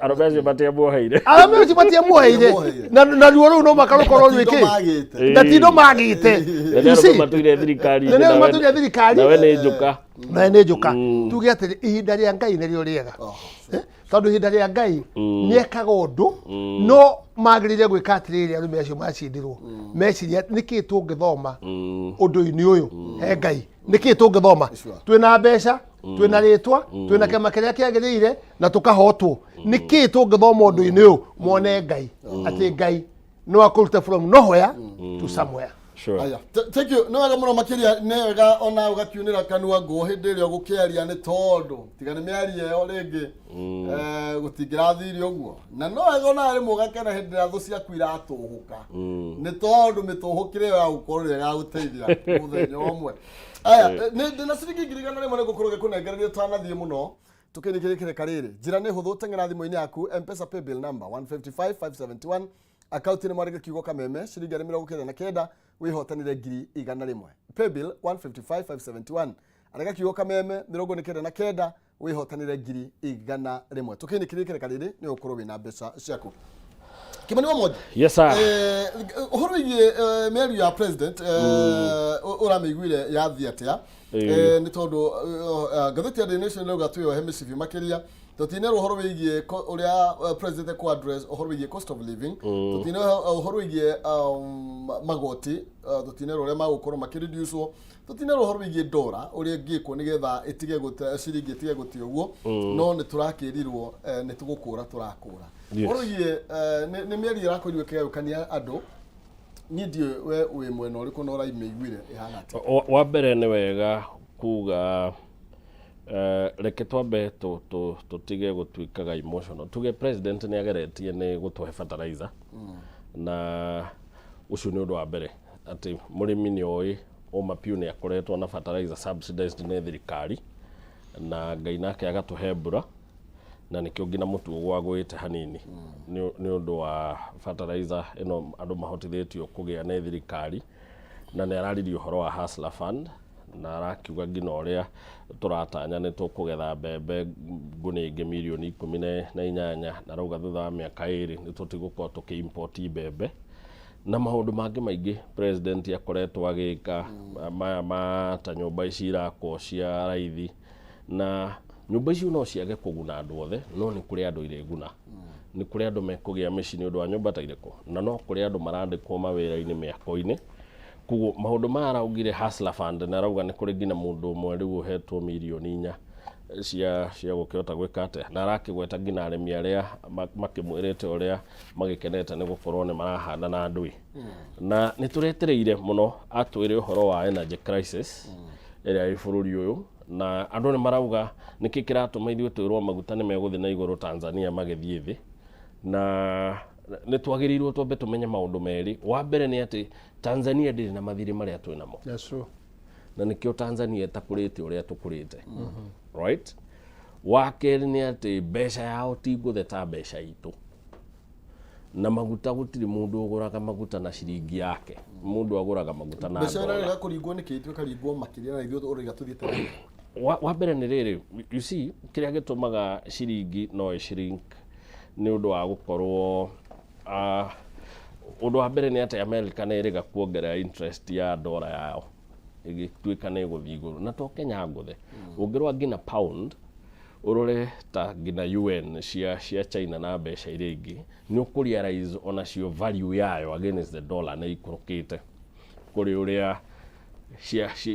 Arũme acio matiamuoheire. Arũme acio matiamuoheire. Matiamuoheire. Na ruo rũu no makarũkorwo Matindo rwĩkĩ magĩte. Na tindo magĩte. Na nĩ You see? arũme matũire thirikari. Na nĩ arũme matũire thirikari. Nawe nĩ njũka. Na nĩ njũka. Tuge atĩrĩ, ihinda rĩa Ngai nĩrĩo rĩega. Eh, tondũ ihinda rĩa Ngai nĩ ekaga ũndũ. No magĩrĩire gwĩka atĩrĩrĩ, arũme acio macindirwo meciria nĩkĩ tũngĩthoma ũndũ-inĩ ũyũ he Ngai, nĩkĩ tũngĩthoma? Twĩna mbeca, twĩna rĩtwa, twĩna kĩama kĩrĩa kĩagĩrĩire na tũkahotwo. Nĩkĩ tũngĩthoma ũndũ-inĩ ũyũ? Mone Ngai, atĩ Ngai no akũrute from nowhere to somewhere. Sure. Aya, thank you. Nĩ wega mũno makĩria, nĩ wega ona ũgakiunĩra kanua ngũ hĩndĩ ĩrĩa ũgũkĩaria, nĩ tondũ tiga nĩ mĩario ĩyo rĩngĩ gũtingĩrathiire ũguo. Na no wega ona rĩmwe ũgakena hĩndĩ ĩrĩa thũ ciaku iratũhũka, nĩ tondũ mĩtũhũkĩre ĩyo ya gũkorwo ĩrĩa ĩgagũteithia mũthenya ũmwe. Aya, ndĩna ciringi 100,000 nĩ ngũkorwo ngĩkũnengereria ũtanathiĩ mũno. Tũkĩrĩkĩrĩkĩrĩka rĩrĩ, njĩra nĩ hũthũ, teng'era thimũ-inĩ yaku, M-Pesa paybill number 155571, akaunti nĩ mwandĩke kiugo Kameme, ciringi 99 wĩhotanĩre 100,000. Paybill 155571, andĩka kiugo Kameme, 99 wĩhotanĩre 100,000. Tũkĩnĩkĩrĩkĩrĩka rĩrĩ, nĩ ũgũkorwo wĩna mbeca ciaku. Kimani wa Mwangi. Yes sir. Ũhoro wĩgiĩ mĩario ya president, ũramĩiguire yathiĩ atĩa? Nĩ tondũ ngathĩti ya Daily Nation ĩrauga twĩyohe mĩcibi makĩria. Tũtinerwo ũhoro wĩgiĩ ũrĩa president ekũ address ũhoro wĩgiĩ cost of living, tũtinerwo ũhoro wĩgiĩ magoti, tũtinerwo ũrĩa magũkorwo makĩreducwo, tũtinerwo ũhoro wĩgiĩ ndora ũrĩa ĩngĩkwo nĩgetha ĩtige gũte ciringi ĩtige gũte ũguo, no nĩ tũrakĩrirwo nĩ tũgũkũra tũrakũra. Ũhoro wĩgiĩ nĩ mĩario ĩrakorirwo ĩkĩgayũkania andũ. Niĩ ndiũĩ we wĩ mwena ũrĩkũ na ũraimĩiguire ĩhana atĩa? Wa mbere nĩ wega kuga, reke twambe tũtige gũtuĩkaga emotional. Tuge president nĩ ageretie nĩ gũtũhe fertilizer, na ũcio nĩ ũndũ wa mbere atĩ mũrĩmi nĩ oĩ ũma piũ nĩ akoretwo na fertilizer subsidized nĩ thirikari, na Ngai nake agatũhe mbura, na nĩkĩo nginya mũtu ũgwagũĩte hanini nĩ ũndũ wa fertilizer ĩno andũ mahotithĩtio kũgĩa nĩ thirikari. Na nĩ araririe ũhoro wa Hustler Fund, na arakiuga nginya ũrĩa tũratanya nĩ tũkũgetha mbembe ngũnia ingĩ mirioni 18, na arauga thutha wa mĩaka 2 nĩ tũtigũkorwo tũkĩ import mbembe na maũndũ mangĩ maingĩ president akoretwo agĩka maya ma ta nyũmba ici irakwo cia raithi. Na nyũmba icio no ciage kũguna andũ othe, no nĩ kũrĩ andũ irĩguna, nĩ kũrĩ andũ mekũgĩa mĩciĩ nĩ ũndũ wa nyũmba ta irĩkũ, na no kũrĩ andũ marandĩkwo mawĩra-inĩ mĩako-inĩ. Koguo maũndũ maya araugire Hustler Fund, na arauga nĩ kũrĩ nginya mũndũ ũmwe rĩu ũhetwo mirioni 4 cia gũkĩhota gwĩka atĩa, na arakĩgweta nginya arĩmi arĩa makĩmwĩrĩte ũrĩa magĩkenete nĩ gũkorwo nĩ marahanda na ndũĩ. Na nĩ tũretereire mũno atwĩre ũhoro wa energy crisis ĩrĩa ĩ bũrũri ũyũ, na andũ nĩ marauga nĩkĩ kĩratũma ithuĩ twĩrwo maguta nĩ megũthiĩ na igũrũ, Tanzania magĩthiĩ thĩ. Na nĩ twagĩrĩirwo twambe tũmenye maũndũ merĩ. Wa mbere nĩ atĩ Tanzania ndĩrĩ na mathirĩ marĩa twĩ namo. That's true. Na nĩkĩo Tanzania ĩtakũrĩte ũrĩa tũkũrĩte, right? Wa kerĩ nĩ atĩ mbeca yao ti ngũthe ta mbeca itũ, na maguta gũtirĩ mũndũ ũgũraga maguta na ciringi yake, mũndũ agũraga maguta na mbeca dollar. Ĩrarega kũringwo nĩkĩ? Tũkaringwo makĩria na ithuĩ ũraiga tũthiĩte na Wa mbere nĩ rĩrĩ, you see, kĩrĩa gĩtũmaga ciringi no ĩshrink nĩ ũndũ wa gũkorwo ũndũ wa mbere nĩ atĩ America nĩ ĩrĩga kuongerera interest ya dollar yao ĩgĩtuĩka nĩ ĩgũthiĩ igũrũ, na to Kenya ngũthe. Ũngĩrora nginya pound, ũrore ta nginya UN cia China na mbeca iria ingĩ, nĩ ũkũ realize onacio value yayo against the dollar nĩ ikũrũkĩte kũrĩ ũrĩa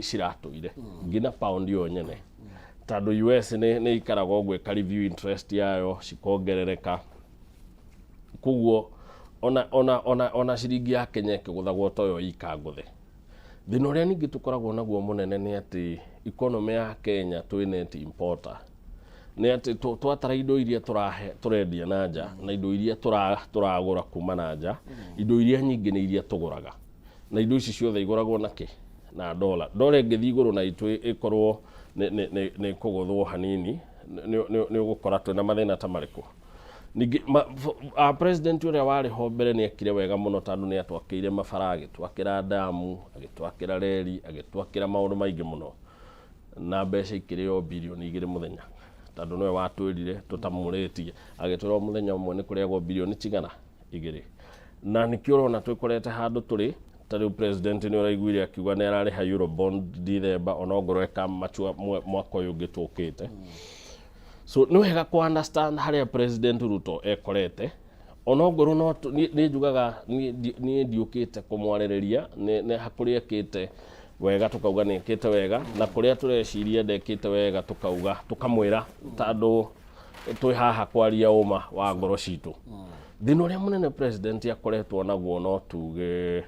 ciratũire, nginya pound yo nyene, tondũ US nĩ ikaraga ũguo ĩka review interest yayo cikongerereka. Koguo ona ciringi ya Kenya ĩkĩgũthagwo toyo ika ngũthe. Thĩna ũrĩa ningĩ tũkoragwo naguo mũnene nĩ atĩ economy ya Kenya twĩ net importer. Nĩ atĩ twatara indo iria tũrahe tũrendia na nja na indo iria tũragũra kuma na nja, indo iria nyingĩ nĩ iria tũgũraga, na indo ici ciothe igũragwo na kĩ? Na dola. Dola ĩngĩthiĩ igũrũ na itũ ĩkorwo nĩ kũgũthwo hanini, nĩ ũgũkora twĩna mathĩna ta marĩkũ? Ningĩ president ũrĩa warĩ ho mbere nĩ ekire wega mũno, tondũ nĩ atwakĩire mabara, agĩtwakĩra ndamu, agĩtwakĩra reri, agĩtwakĩra maũndũ maingĩ mũno, na mbeca ikĩrĩo 2 birioni mũthenya, tondũ nĩwe watwĩrire tũtamũrĩtie, agĩtwĩra o mũthenya ũmwe nĩ kũrĩagwo 2 birioni 2 na nĩkĩo ũrona twĩkorete handũ tũrĩ. Ta rĩu president nĩ ũraiguire akiuga nĩ ararĩha Eurobond Dithemba, onongorwo ĩka matua mwaka ũyũ ũngĩ tũkĩte. So nĩ wega kũ understand harĩa President Ruto ekorete, onongorwo no niĩ njugaga niĩ ndiũkĩte kũmwarĩrĩria. Nĩ kũrĩa ekĩte wega tũkauga nĩ ekĩte wega, na kũrĩa tũreciria ndekĩte wega tũkauga tũkamwĩra, tondũ twĩ haha kwaria ũma wa ngoro citũ. Thĩna ũrĩa mũnene president akoretwo naguo no tuge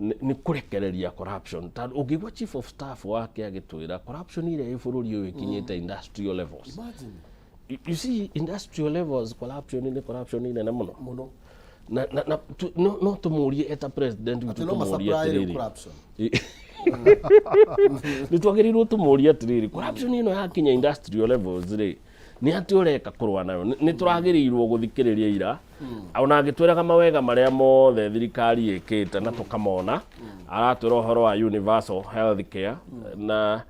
nĩ kũrekereria corruption, tondũ ũngĩigua chief of staff wake agĩtwĩra corruption ĩrĩa ĩ bũrũri ũyũ ĩkinyĩte industrial levels. Imagine. You see, industrial levels corruption nĩ corruption nene mũno. Mũno. Na no tũmũrie eta president witũ, Atĩ no tũmũrie masupply rĩu atĩrĩrĩ, corruption. Nĩ twagĩrĩirwo tũmũrie atĩrĩrĩ, corruption ĩno yakinya industrial levels rĩ, nĩ atĩ ũreka kũrũa nayo? Nĩ tũragĩrĩirwo gũthikĩrĩria ira ona agĩtwĩraga mawega marĩa mothe thirikari ĩkĩte na tũkamona aratwĩra ũhoro wa universal health care, na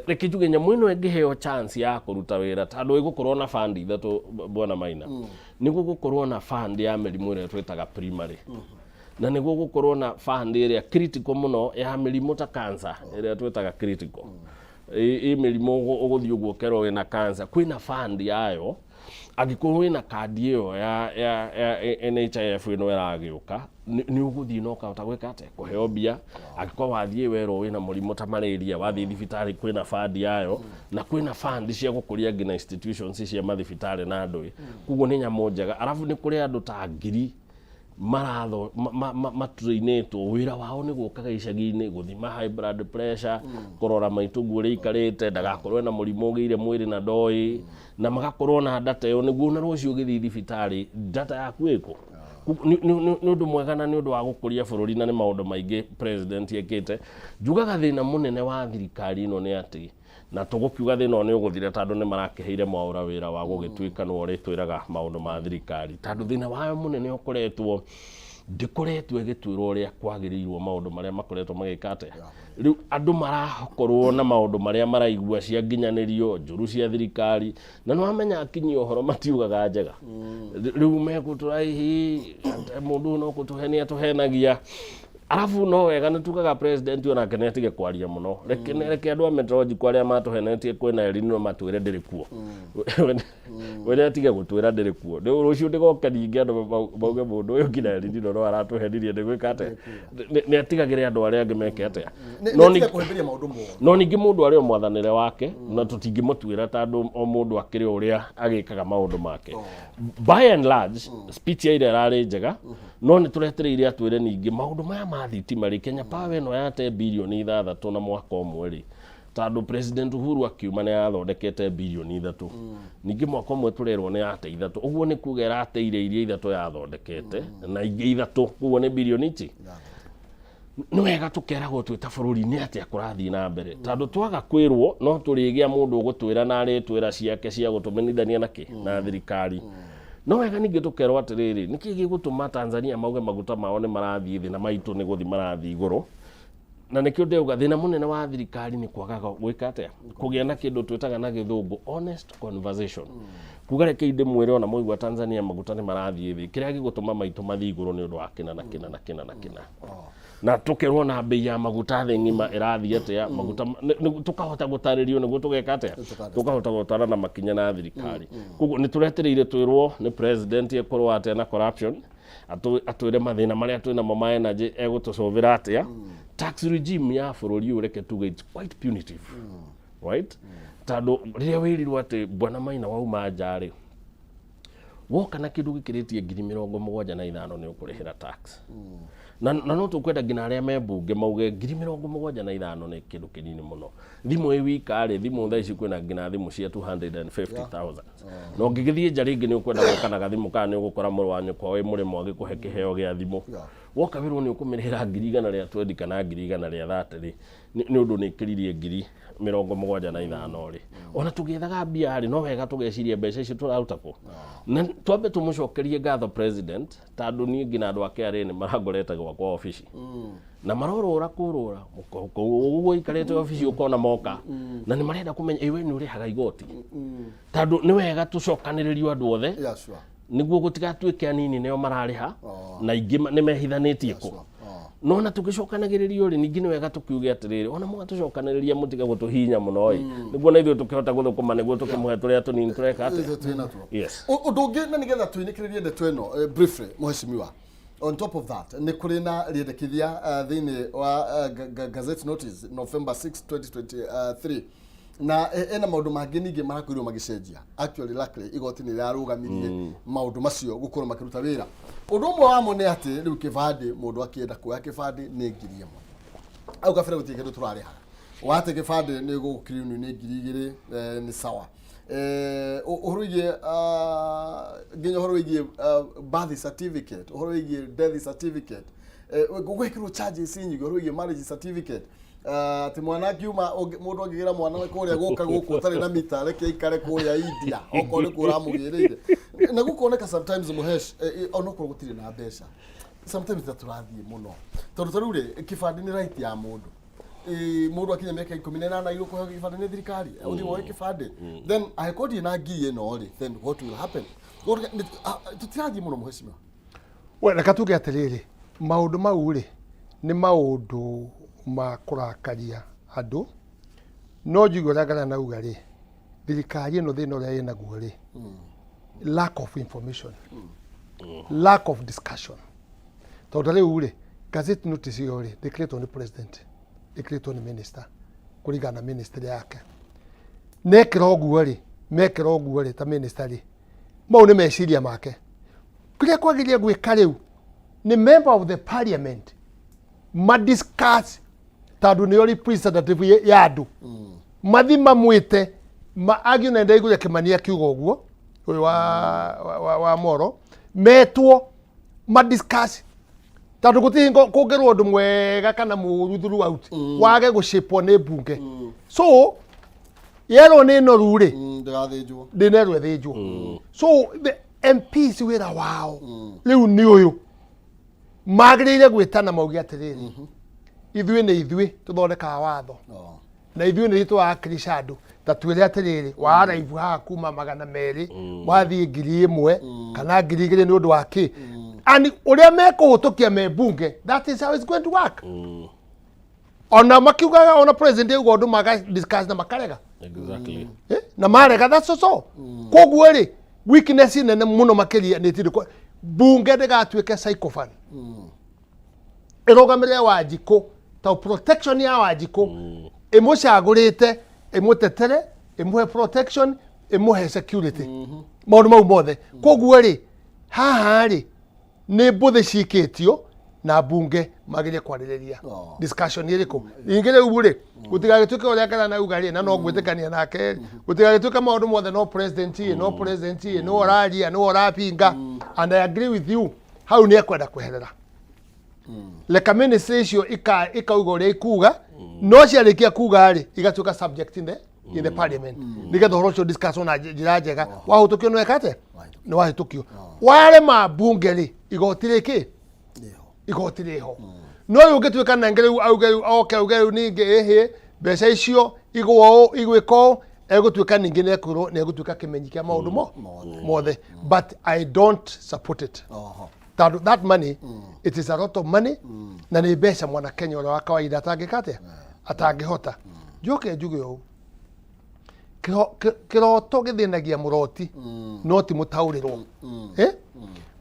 reke njuge nyamũ ĩno ĩngĩheo chance ya kũruta wĩra, tondũ ĩgũkorwo na fund ithatũ, bwana Maina. Nĩ gũgũkorwo na fund ya mĩrimũ ĩrĩa twĩtaga primary, na nĩguo gũkorwo na fund ĩrĩa critical mũno ya mĩrimũ ta cancer ĩrĩa twĩtaga critical. Ĩ mĩrimũ ũgũthiĩ ũguo ũkerwo wĩna cancer, kwĩna fund yayo. Angĩkorwo wĩna kandi ĩyo ya NHIF ĩno ĩragĩũka, nĩ ũgũthiĩ na ũkahota gwĩka atĩa? Kũheo mbia. Angĩkorwo wathiĩ werwo wĩna mũrimũ ta malaria, wathiĩ thibitarĩ kwĩna fund yayo, na kwĩna fund cia gũkũria nginya institutions cia mathibitarĩ na ndũĩ. Koguo nĩ nyamũ njega. Arabu nĩ kũrĩ andũ ta ngiri maratho matrainĩtwo, wĩra wao nĩ gũkaga icagi-inĩ gũthima high blood pressure, kũrora maitũguo ũrĩa aikarĩte ndagakorwo na mũrimũ ũgĩire mwĩrĩ na ndoĩ, na magakorwo na data ĩyo nĩguo ona rũciũ ũgĩthiĩ thibitarĩ data yaku ĩkũ. Nĩ ũndũ mwega na nĩ ũndũ wa gũkũria bũrũri, na nĩ maũndũ maingĩ president ekĩte. Njugaga thĩna mũnene wa thirikari ĩno nĩ atĩ, na tũgũkiuga thĩna ũyũ nĩ ũgũthira, tondũ nĩ marakĩheire Mwaũra wĩra wa gũgĩtuĩka nĩwe ũrĩtwĩraga maũndũ ma thirikari, tondũ thĩna wayo mũnene ũkoretwo ndĩkoretwo ĩgĩtwĩra ũrĩa kwagĩrĩirwo maũndũ marĩa makoretwo magĩka atĩa. Rĩu andũ marakorwo na maũndũ marĩa maraigua cia nginyanĩrio njũru cia thirikari, na nĩ wamenya akinyia ũhoro matiugaga njega. Rĩu megũtũra hihi mũndũ ũyũ no kũtũhenia tũhenagia. Arabu no wega nĩ tugaga president onake nĩ atige kwaria mũno. Reke andũ a Metrological arĩa matũhenetie kwĩna El Nino matwĩre ndĩrĩ kuo. We nĩ atige gũtwĩra ndĩrĩ kuo. Rĩu rũciũ ndĩgoke ningĩ andũ mauge mũndũ ũyũ nginya El Nino no aratũhenirie nĩ gwĩka atĩa. Nĩ atigagĩre andũ arĩa angĩ meke atĩa. No nĩ kũhĩmbĩria maũndũ moru. No ningĩ mũndũ arĩ o mwathanĩre wake, na tũtingĩmũtuĩra, tondũ o mũndũ akĩrĩ o ũrĩa agĩkaga maũndũ make. By and large, speech ya ira ĩrarĩ njega, no nĩ tũretereire atwĩre ningĩ maũndũ maya ma thitima rĩ, Kenya Power ĩno yate 6 birioni na mwaka ũmwe rĩ, tondũ President Uhuru akiuma nĩ yathondekete 3 birioni, ningĩ mwaka ũmwe tũrerwo nĩ yate ithatũ. Ũguo nĩ kuga ĩrateire iria ithatũ yathondekete na ingĩ ithatũ, koguo nĩ birioni ici. Nĩ wega tũkeragwo twĩ ta bũrũri nĩ atĩa kũrathiĩ na mbere, tondũ twaga kwĩrwo no tũrĩgĩa mũndũ ũgũtwĩra na arĩtwĩra ciake cia gũtũmenithania na kĩ na thirikari. No wega ningĩ tũkerwo atĩrĩrĩ, nĩkĩ gĩgũtũma Tanzania mauge maguta mao nĩ marathiĩ thĩ na maitũ nĩ gũthiĩ marathiĩ igũrũ? Na nĩkĩo ndĩrauga thĩna mũnene wa thirikari nĩ kwagaga gwĩka atĩa? Kũgĩa na kĩndũ twĩtaga na gĩthũngũ honest conversation, kuga rekei ndĩmwĩre, ona mwaigua Tanzania maguta nĩ marathiĩ thĩ, kĩrĩa gĩgũtũma maitũ mathiĩ igũrũ nĩ ũndũ wa kĩna na kĩna na kĩna na kĩna, na tũkerwo na mbei ya maguta thĩ ng'ima ĩrathiĩ atĩa, maguta tũkahota gũtarĩrio nĩguo tũgeka atĩa? Tũkahota gũtwarana makinya na thirikari. Koguo nĩ tũretereire twĩrwo nĩ president ekorwo atĩa na corruption, atwĩre mathĩna marĩa twĩ namo ma energy egũtũcũvĩra atĩa. Tax regime ya bũrũri ũyũ, reke tuge it's quite punitive, right? Tondũ rĩrĩa wĩrirwo atĩ bwana Maina wauma nja rĩ, Woka na kĩndũ gĩkĩrĩtie 75,000 nĩ ũkũrĩhĩra tax. Na no tũkwenda nginya arĩa me mbunge mauge 75,000 nĩ kĩndũ kĩnini mũno. Thimũ ĩ wika rĩ, thimũ thaa ici kwĩna nginya thimũ cia 250,000. Na ũngĩgĩthiĩ nja rĩngĩ nĩ ũkwenda gũka na gathimũ kana nĩ ũgũkora mũrũ wa nyũkwa wĩ mũrĩmo agĩkũhe kĩheo gĩa thimũ. Woka wĩrwo nĩ ũkũmĩrĩhĩra 120,000 kana 130,000 rĩ, nĩ ũndũ nĩ ĩkĩririe 75,000 rĩ. Ona tũgĩethaga mbia rĩ, no wega tũgeciria mbeca icio tũraruta kũ. Na twambe tũmũcokerie ngatho president, tondũ niĩ nginya andũ a KRA nĩ marangorete gwakwa obici. Na marorũra kũrũra, ũguo ũikarĩte obici ũkona moka. Na nĩ marenda kũmenya ĩ we nĩ ũrĩhaga igoti. Tondũ nĩ wega tũcokanĩrĩrio andũ othe, nĩguo gũtigatuĩke anini nĩo mararĩha na aingĩ nĩ mehithanĩtie kũ. No ona tũgĩcokanagĩrĩrio rĩ, ningĩ nĩ wega tũkiuge atĩrĩrĩ, ona mũgatũcokanĩrĩria mũtige gũtũhihinya mũno ĩ, nĩguo na ithuĩ tũkĩhota gũthũkũma nĩguo tũkĩmũhe tũrĩa tũnini tũreka atĩa. Ithuĩ twĩ natuo. Yes. Ũndũ ũngĩ na nĩgetha tũinĩkĩrĩrie ndeto ĩno briefly, mheshimiwa, on top of that nĩ kũrĩ na rĩendekithia thĩinĩ wa gazette notice November 6 2023 na ena maũndũ mangĩ ningĩ marakorirwo magĩcenjia. Actually, luckily igoti nĩ rĩrarũgamirie maũndũ macio gũkorwo makĩruta wĩra. Ũndũ ũmwe wamo nĩ atĩ rĩu kĩbandĩ, mũndũ akĩenda kuoya kĩbandĩ nĩ 1,000. Hau kabere gũtirĩ kĩndũ tũrarĩhaga. Wate kĩbandĩ nĩ gũkiriunio nĩ 2,000, nĩ sawa. Ũhoro wĩgiĩ nginya ũhoro wĩgiĩ birth certificate, ũhoro wĩgiĩ death certificate, gũgekĩrwo charges nyingĩ, ũhoro wĩgiĩ marriage certificate, atĩ mwana akiuma mũndũ angĩgĩra mwana kũrĩa gũka gũkũ ũtarĩ na mita, reke aikare kũrĩa India okorwo nĩ kuo ũramũgĩrĩire. Na gũkoneka sometimes, Mũhesh, onokorwo gũtirĩ na mbeca, sometimes ta tũrathiĩ mũno, tondũ ta rĩu rĩ, kĩbandĩ nĩ right ya mũndũ. Mũndũ akinya mĩaka 18 agĩrĩirwo kũheo gĩbandĩ nĩ thirikari, ũthiĩ woe kĩbandĩ. Then angĩkorwo ndirĩ na ngiri ĩno rĩ, then what will happen? Tũtirathiĩ mũno, mheshimiwa? We, reka tuge atĩrĩrĩ, maũndũ mau rĩ, nĩ maũndũ ma kũrakaria andũ, no njigue ũrĩa Ngara nauga rĩ, thirikari ĩno thĩna ũrĩa ĩnaguo rĩ, lack of information, lack of discussion. Tondũ rĩu rĩ, gazette notice ĩyo rĩ, ndĩkĩrĩtwo nĩ president, ĩkĩrĩtwo nĩ minister kũringana na ministry yake. Nekĩra ũguo rĩ, mekĩra ũguo rĩ, ta minister rĩ, mau nĩ meciria make. Kĩrĩa kwagĩrĩire gwĩka rĩu nĩ member of the parliament madiscuss, tondũ nĩo representative ya andũ, mathi mamwĩte ma argue. Na ndaiguire Kĩmani akiuga ũguo, ũyũ wa Moro, metwo madiscuss, tondũ gũtirĩ hingo kũngĩrwo ũndũ mwega kana mũũru throughout wage gũcĩpwo nĩ mbunge. So yerwo nĩ noru rĩ, Ndĩgathĩnjwo. Ndĩnerwo ĩthĩnjwo. So the MPs wĩra wao rĩu nĩ ũyũ, magĩrĩire gwĩtana mauge atĩrĩrĩ, ithuĩ nĩ ithuĩ tũthondekaga watho na ithuĩ nĩ tũwakilisha andũ, ta twĩre atĩrĩrĩ, wa arrive haha kuma 200 wathiĩ 1,000 kana 2,000 nĩ ũndũ wa kĩ? And ũrĩa mekũhũtũkia me bunge, that is how it's going to work. Ona makiugaga, ona president auga ũndũ, maga discuss na makarega. Eh, na marega, that's so. Koguo rĩ, weakness nene mũno makĩria nĩ tindĩ bunge ndĩgatuĩke sycophant ĩrũgamĩrĩre Wanjikũ, ta protection ya Wanjikũ ĩmũcagũrĩte, ĩmũtetere, ĩmũhe protection, ĩmũhe security, maũndũ mau mothe. Koguo rĩ, haha rĩ, nĩ mbũthĩ cikĩtio na mbunge magĩrĩire kwarĩrĩria. Discussion ĩrĩkũ ningĩ rĩu rĩ, gũtigagĩtuĩke ũrĩa Ngara nauga rĩ, na no gwĩtĩkania nake, gũtigagĩtuĩke maũndũ mothe no president ĩ, no president ĩ, no ũraria, no ũrapinga. And I agree with you, hau nĩ ekwenda kweherera. Reka ministry icio ikauga ũrĩa ikuga, no ciarĩkia kuga rĩ, igatuĩka subject in the parliament, nĩgetha ũhoro ũcio discuss na njĩra njega. Wahĩtũkio nĩ weka atĩa? Nĩ wahĩtũkio, warema mbunge rĩ, igoti rĩkĩ? Nĩho. Igoti rĩho. No rĩu ũngĩtuĩka nenge rĩu auge, rĩu oke auge rĩu ningĩ ĩhĩ mbeca icio igwo ũũ, igwĩka ũũ, egũtuĩka ningĩ nĩ ekwĩrwo nĩ egũtuĩka kĩmenyi kĩa maũndũ mo mothe. But I don't support it, tondũ that money, it is a lot of money, na nĩ mbeca mwana Kenya ũrĩa wa kawaida atangĩka atĩa, atangĩhota. Njoke njuge ũũ, kĩroto gĩthĩnagia mũroti no ti mũtaũrĩrwo. Eh?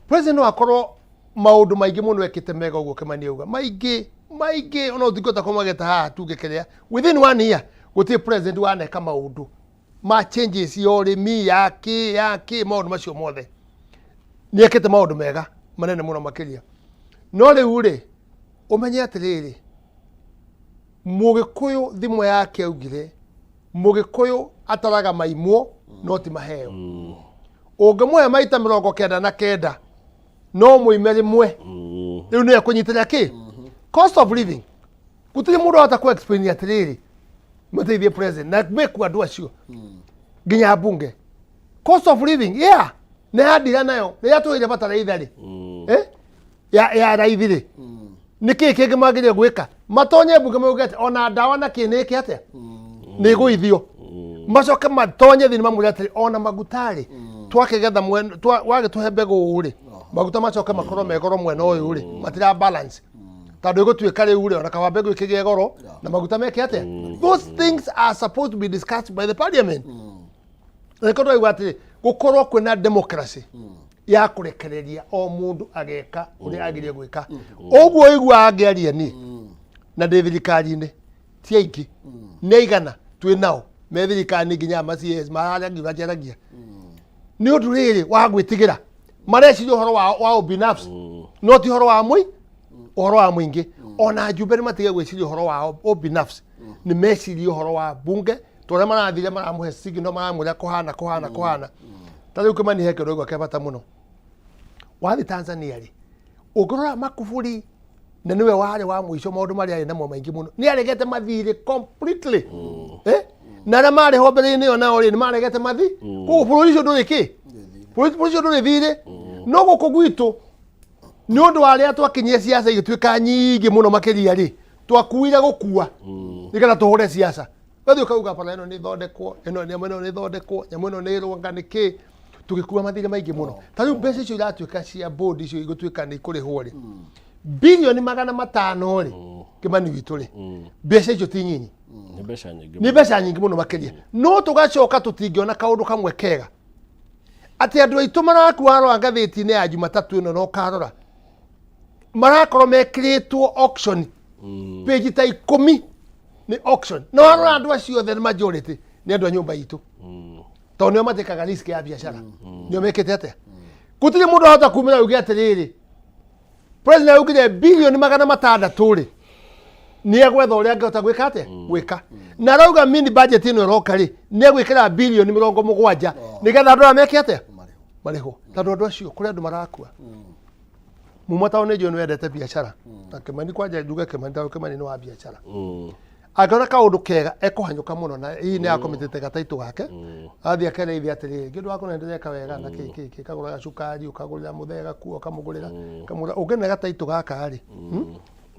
President no akorwo maũndũ maingĩ mũno ekĩte mega ũguo Kĩmani auga, maingĩ maingĩ, ona ũtingĩhota kũmageta haha tuge kĩrĩa within one year gũtirĩ president waneka maũndũ ma changes ya ũrĩmi, ya kĩ, ya kĩ, maũndũ macio mothe. Nĩ ekĩte maũndũ mega manene mũno makĩria. No rĩu rĩ, ũmenye atĩrĩrĩ, Mũgĩkũyũ thimo yake augire, Mũgĩkũyũ ataraga maimwo no ti maheo. Ũngĩmũhe maita 99 no mũime rĩmwe, rĩu nĩwe kũnyitĩrĩra kĩ? Cost of living. Gũtirĩ mũndũ wahota kũ explain atĩrĩrĩ, mateithie president na meku andũ acio nginya mbunge. Cost of living, yeah, nĩ yandira nayo rĩrĩa tũheire bataraitha rĩ, eh? Ya raithi rĩ, nĩ kĩĩ kĩngĩ magĩrĩire gwĩka? Matonye mbunge mauge atĩ ona ndawa na kĩ nĩ ĩke atĩa, nĩ ĩgũithio. Macoke matonye thĩinĩ mamwĩre atĩrĩ, ona maguta rĩ, twakĩgetha wagĩtũhe mbegũ rĩ, maguta macoke makorwo me goro mwena ũyũ rĩ, matira balance tondũ ĩgũtuĩka rĩu rĩ, ona kaba mbegũ ĩkĩgĩe goro na maguta meke atĩa. Those things are supposed to be discussed by the parliament. Na nĩkĩo ndĩraigua atĩrĩ, gũkorwo kwĩna democracy ya kũrekereria o mũndũ ageka ũrĩa agĩrĩire gwĩka. Ũguo ũiguaga ngĩaria niĩ na ndĩ thirikari-inĩ, ti aingĩ, nĩ aigana twĩ nao me thirikari-inĩ, nginya ma CS mararagia njaragia nĩ ũndũ rĩrĩ wa gwĩtigĩra, mareciria ũhoro wa ubinafsi no ti ũhoro wa ũhoro wa mũingĩ. Ona njumbe nĩ matige gwĩciria ũhoro wao ubinafsi, nĩ mecirie ũhoro wa bunge tũrĩa marathire maramũhe signal, maramwĩra kũhana kũhana kũhana. Ta rĩu Kĩmani, he kĩndũ gĩa bata mũno. Wathiĩ Tanzania rĩ, ũngĩrora Makuburi, na nĩwe warĩ wa mũico, maũndũ marĩa arĩ namo maingĩ mũno, nĩ aregete mathirĩ completely, eh? Na arĩa marĩ ho mbere-inĩ ĩyo nao rĩ, nĩ maregete mathi. Koguo bũrũri ũcio ndũrĩ kĩ, bũrũri ũcio ndũrĩ thirĩ. No gũkũ gwitũ, nĩ ũndũ wa arĩa twakinyie ciaca igĩtuĩka nyingĩ mũno makĩria rĩ, twakuire gũkua nĩgetha tũhũre ciaca. Ũgathiĩ ũkauga bara ĩno nĩ ĩthondekwo, ĩno nyamũ ĩno nĩ ĩthondekwo, nyamũ ĩno nĩ ĩrũnga nĩ kĩ, tũgĩkua mathirĩ maingĩ mũno. Ta rĩu mbeca icio iratuĩka cia board icio igũtuĩka nĩ ikũrĩhwo rĩ, 500 bilioni rĩ, Kĩmani witũ rĩ, mbeca icio ti nyinyi. Nĩ mbeca nyingĩ. Nĩ mbeca nyingĩ mũno makĩria, no tũgacoka tũtingĩona kaũndũ kamwe kega atĩ andũ aitũ marakua. Rora ngathĩti-inĩ ya Jumatatũ ĩno na ũkarora marakorwo mekĩrĩtwo auction, page ta 10 nĩ auction. Na warora andũ acio othe nĩ majority nĩ andũ a nyũmba itũ, tondũ nĩo matĩkaga risk ya biacara, nĩo mekĩte atĩa. Gũtirĩ mũndũ ahota kumĩra uge atĩrĩrĩ, president augire 600 bilioni rĩ, nĩ egwetha ũrĩa angĩhota gwĩka atĩa gwĩka, na arauga mini budget ĩno ĩroka rĩ, nĩ egwĩkĩra 70 bilioni nĩgetha andũ aya meke atĩa, marĩhwo, tondũ andũ acio kũrĩ andũ marakua muma tondũ nĩ njũĩ nĩ wendete biacara na Kĩmani kwanja njuge Kĩmani, tondũ Kĩmani nĩ wa biacara, angĩona kaũndũ kega ekũhanyũka mũno na hihi nĩ akomitĩte gataitũ gake, athiĩ akere ithe atĩrĩrĩ, kĩndũ waku nĩ ndĩreka wega na kĩ kĩ kĩ, kagũra gacukari, ũkagũrĩra mũthee gakuo, ũkamũgũrĩra, ũkamũgũrĩra ũngĩne gataitũ gaka rĩ,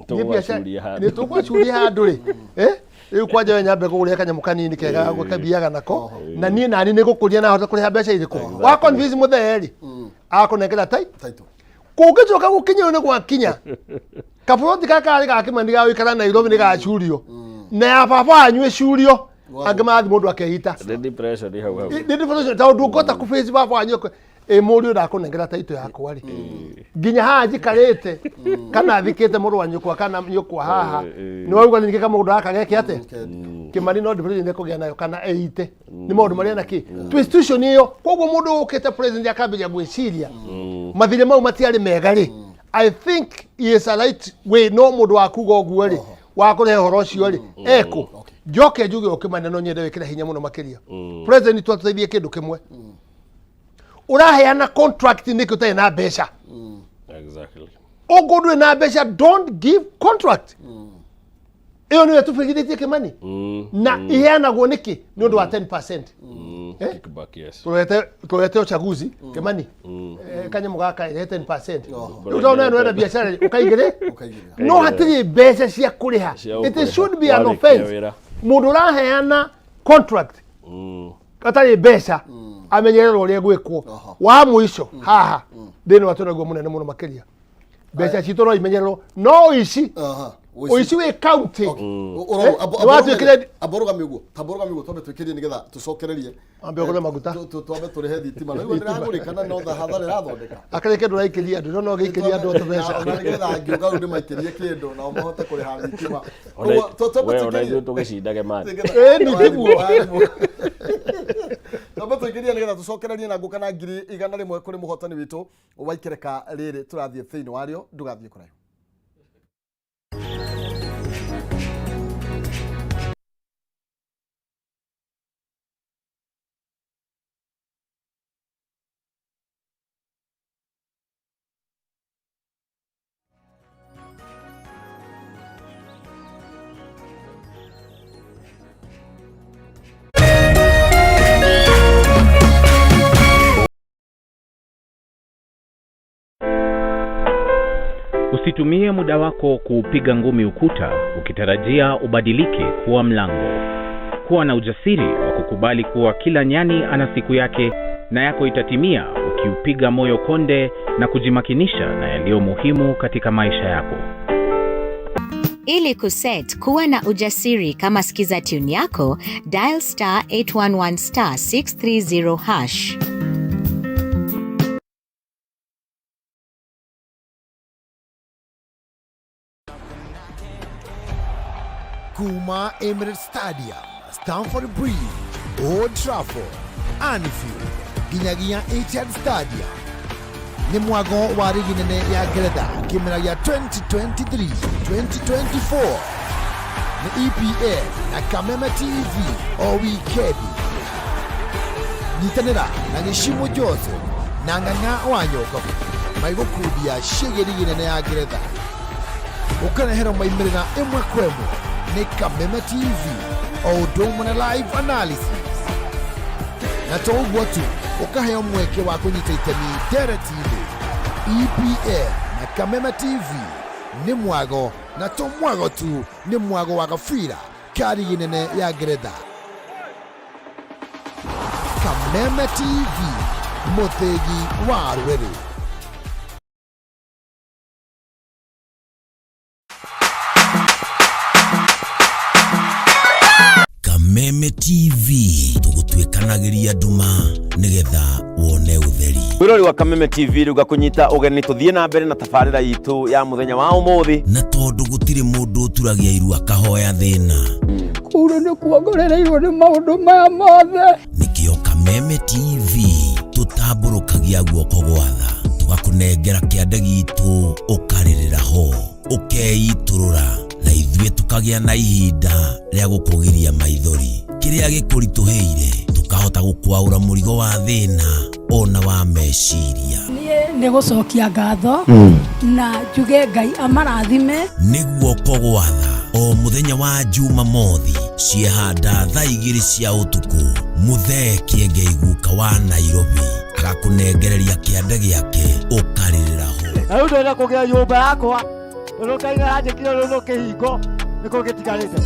Nĩ biacara- Tũgũgacuria handũ. Nĩ tũgũgacuria handũ rĩ, eh? Rĩu kwanja we nyambe kũgũrĩra kanyamũ kanini kega gathiaga nako, na niĩ nani nĩ gũkũria na hote kũrĩha mbeca irĩkũ. Wa convince mũthee rĩ, akũnengera tai Title. Kũngĩcoka gũkinya nĩ gwakinya kaburoti gaka karĩ ga Kĩmani ga gũikara Nairobi nĩ gacurio, na ya baba wanyu ĩcurio, angĩ marathiĩ mũndũ akeita. Nĩ depression hau hau. Nĩ depression, tondũ ndũngĩhota kũ-face baba wanyu ĩ mũriũ ndakũnengera taito yakwa rĩ, nginya haha njikarĩte kana thikĩte mũrũ wa nyũkwa kana nyũkwa haha. Nĩ wauga ningĩ kamũgũnda gaka geke atĩa, Kĩmani? No depression nĩ nayo kana ĩite nĩ maũndũ marĩa na kĩ tu institution ĩyo. Koguo mũndũ ũkĩte president akambĩrĩria gwĩciria mathirĩ mau matiarĩ mega rĩ, I think he is a right way. No mũndũ wa kuga ũguo rĩ, wa kũrehe ũhoro ũcio rĩ, ekũ njoke njuge ũkĩmana no nyende wĩkĩre hinya mũno makĩria president twatũteithie kĩndũ kĩmwe. Ũraheana contract nĩkĩ ũtarĩ na mbeca? Ũngũ ndũrĩ na mbeca, don't give contract. Ĩyo nĩyo tũbĩrithĩtie Kĩmani, na iheanagwo nĩkĩ? Nĩ ũndũ wa 10%. Eh? Kickback, yes. Tũrete uchaguzi, Kĩmani, kanyamũ gaka ĩrehe 10%. Rĩu tondũ nawe nĩwenda biacara rĩ, ũkaigĩrĩ Ũkaigĩrĩra. No hatirĩ mbeca cia kũrĩha. Cia It gũkũrĩha. should be an Warĩkia offense wĩra. Mũndũ ũraheana contract atarĩ mbeca amenyererwo ũrĩa gwĩkwo. Wa mũico haha thĩinĩ wa tũnaguo mũnene mũno makĩria, mbeca citũ no imenyererwo, no ũici, ũici wĩ county. Nĩwatuĩkire- Amborũgami ũguo, tamborũgami ũguo, twambe twĩkĩrie nĩgetha tũcokererie. Ambe ũgũre maguta. Twambe tũrĩhe thitima na rĩu ndĩragũrĩka no hathara ĩrathondeka. Akĩrĩ kĩndũ ũraikĩria andũ, no gĩikĩria andũ tũbeca. Ona nĩgetha ngĩũka rĩu ndĩmaikĩrie kĩndũ nao mahote kũrĩha thitima. Ona Koguo, twambe we ona twĩkĩrie. ithuĩ tũgĩcindage mani. Ĩĩ, ni tiguo. Twambe tũikĩrie. Nĩgetha tũcokererie na ngũka na 100,000 kũrĩ mũhotani witũ wa ikereka rĩrĩ tũrathiĩ thĩinĩ warĩo. Ndũgathiĩ kũraihu. Usitumie muda wako kuupiga ngumi ukuta ukitarajia ubadilike kuwa mlango. Kuwa na ujasiri wa kukubali kuwa kila nyani ana siku yake na yako itatimia ukiupiga moyo konde na kujimakinisha na yaliyo muhimu katika maisha yako. Ili kuset kuwa na ujasiri kama skiza tune yako, dial star 811 star 630 hash. Kuma Emirates Stadium, Stamford Bridge, Old Trafford, Anfield, nginyagia Etihad Stadium. Nĩ mwago wa rigi nene ya Ngeretha kĩmera gĩa 2023-2024 nĩ EPL na Kameme TV o wikendi. Nyitanĩra na Gĩcimo Joseph na Ng'ang'a wa Nyokabu maigũkundia ciĩgiĩ rigi nene ya Ngeretha, ũkareherwo maimĩrĩra ĩmwe kwa ĩmwe nĩ Kameme TV o ũndũ ũmwe na live analysis, na to ũguo tu, ũkaheo mweke wa kũnyita itemi ndereti-inĩ. EPL na Kameme TV nĩ mwago, na to mwago tu, nĩ mwago wa gabira ka rigi nene ya Ngeretha. Kameme TV, mũthĩgi wa rũrĩrĩ. Kameme TV, tũgũtuĩkanagĩria nduma nĩgetha wone ũtheri. Mwirori wa Kameme TV, rĩu ngakũnyita ũgeni tũthiĩ na mbere na tabarĩra itũ ya mũthenya wa ũmũthĩ. Na tondũ gũtirĩ mũndũ ũturagia iru akahoya thĩna, Kũu nĩ kuongorereirwo nĩ maũndũ maya mothe. Nĩkĩo Kameme TV tũtambũrũkagia guoko gwatha, tũgakũnengera kĩande gitũ, ũkarĩrĩra ho, ũkeitũrũra, na ithuĩ tũkagĩa na ihinda rĩa gũkũgiria maithori. Kĩrĩa gĩkũritũhĩire tũkahota gũkwaũra mũrigo wa thĩna ona wa meciria. Niĩ nĩ gũcokia ngatho na njuge Ngai amarathime. Nĩ guoko gwatha o mũthenya wa Jumamothi ciehanda thaa 2 cia ũtukũ, Mũthee Kĩengei guka wa Nairobi agakũnengereria kĩande gĩake, ũkarĩrĩra ho. Na rĩu ndĩrenda kũgĩa nyũmba yakwa tondũ Ngai aranjĩkire rũrũ kĩhingo nĩkĩo gĩtigarĩte.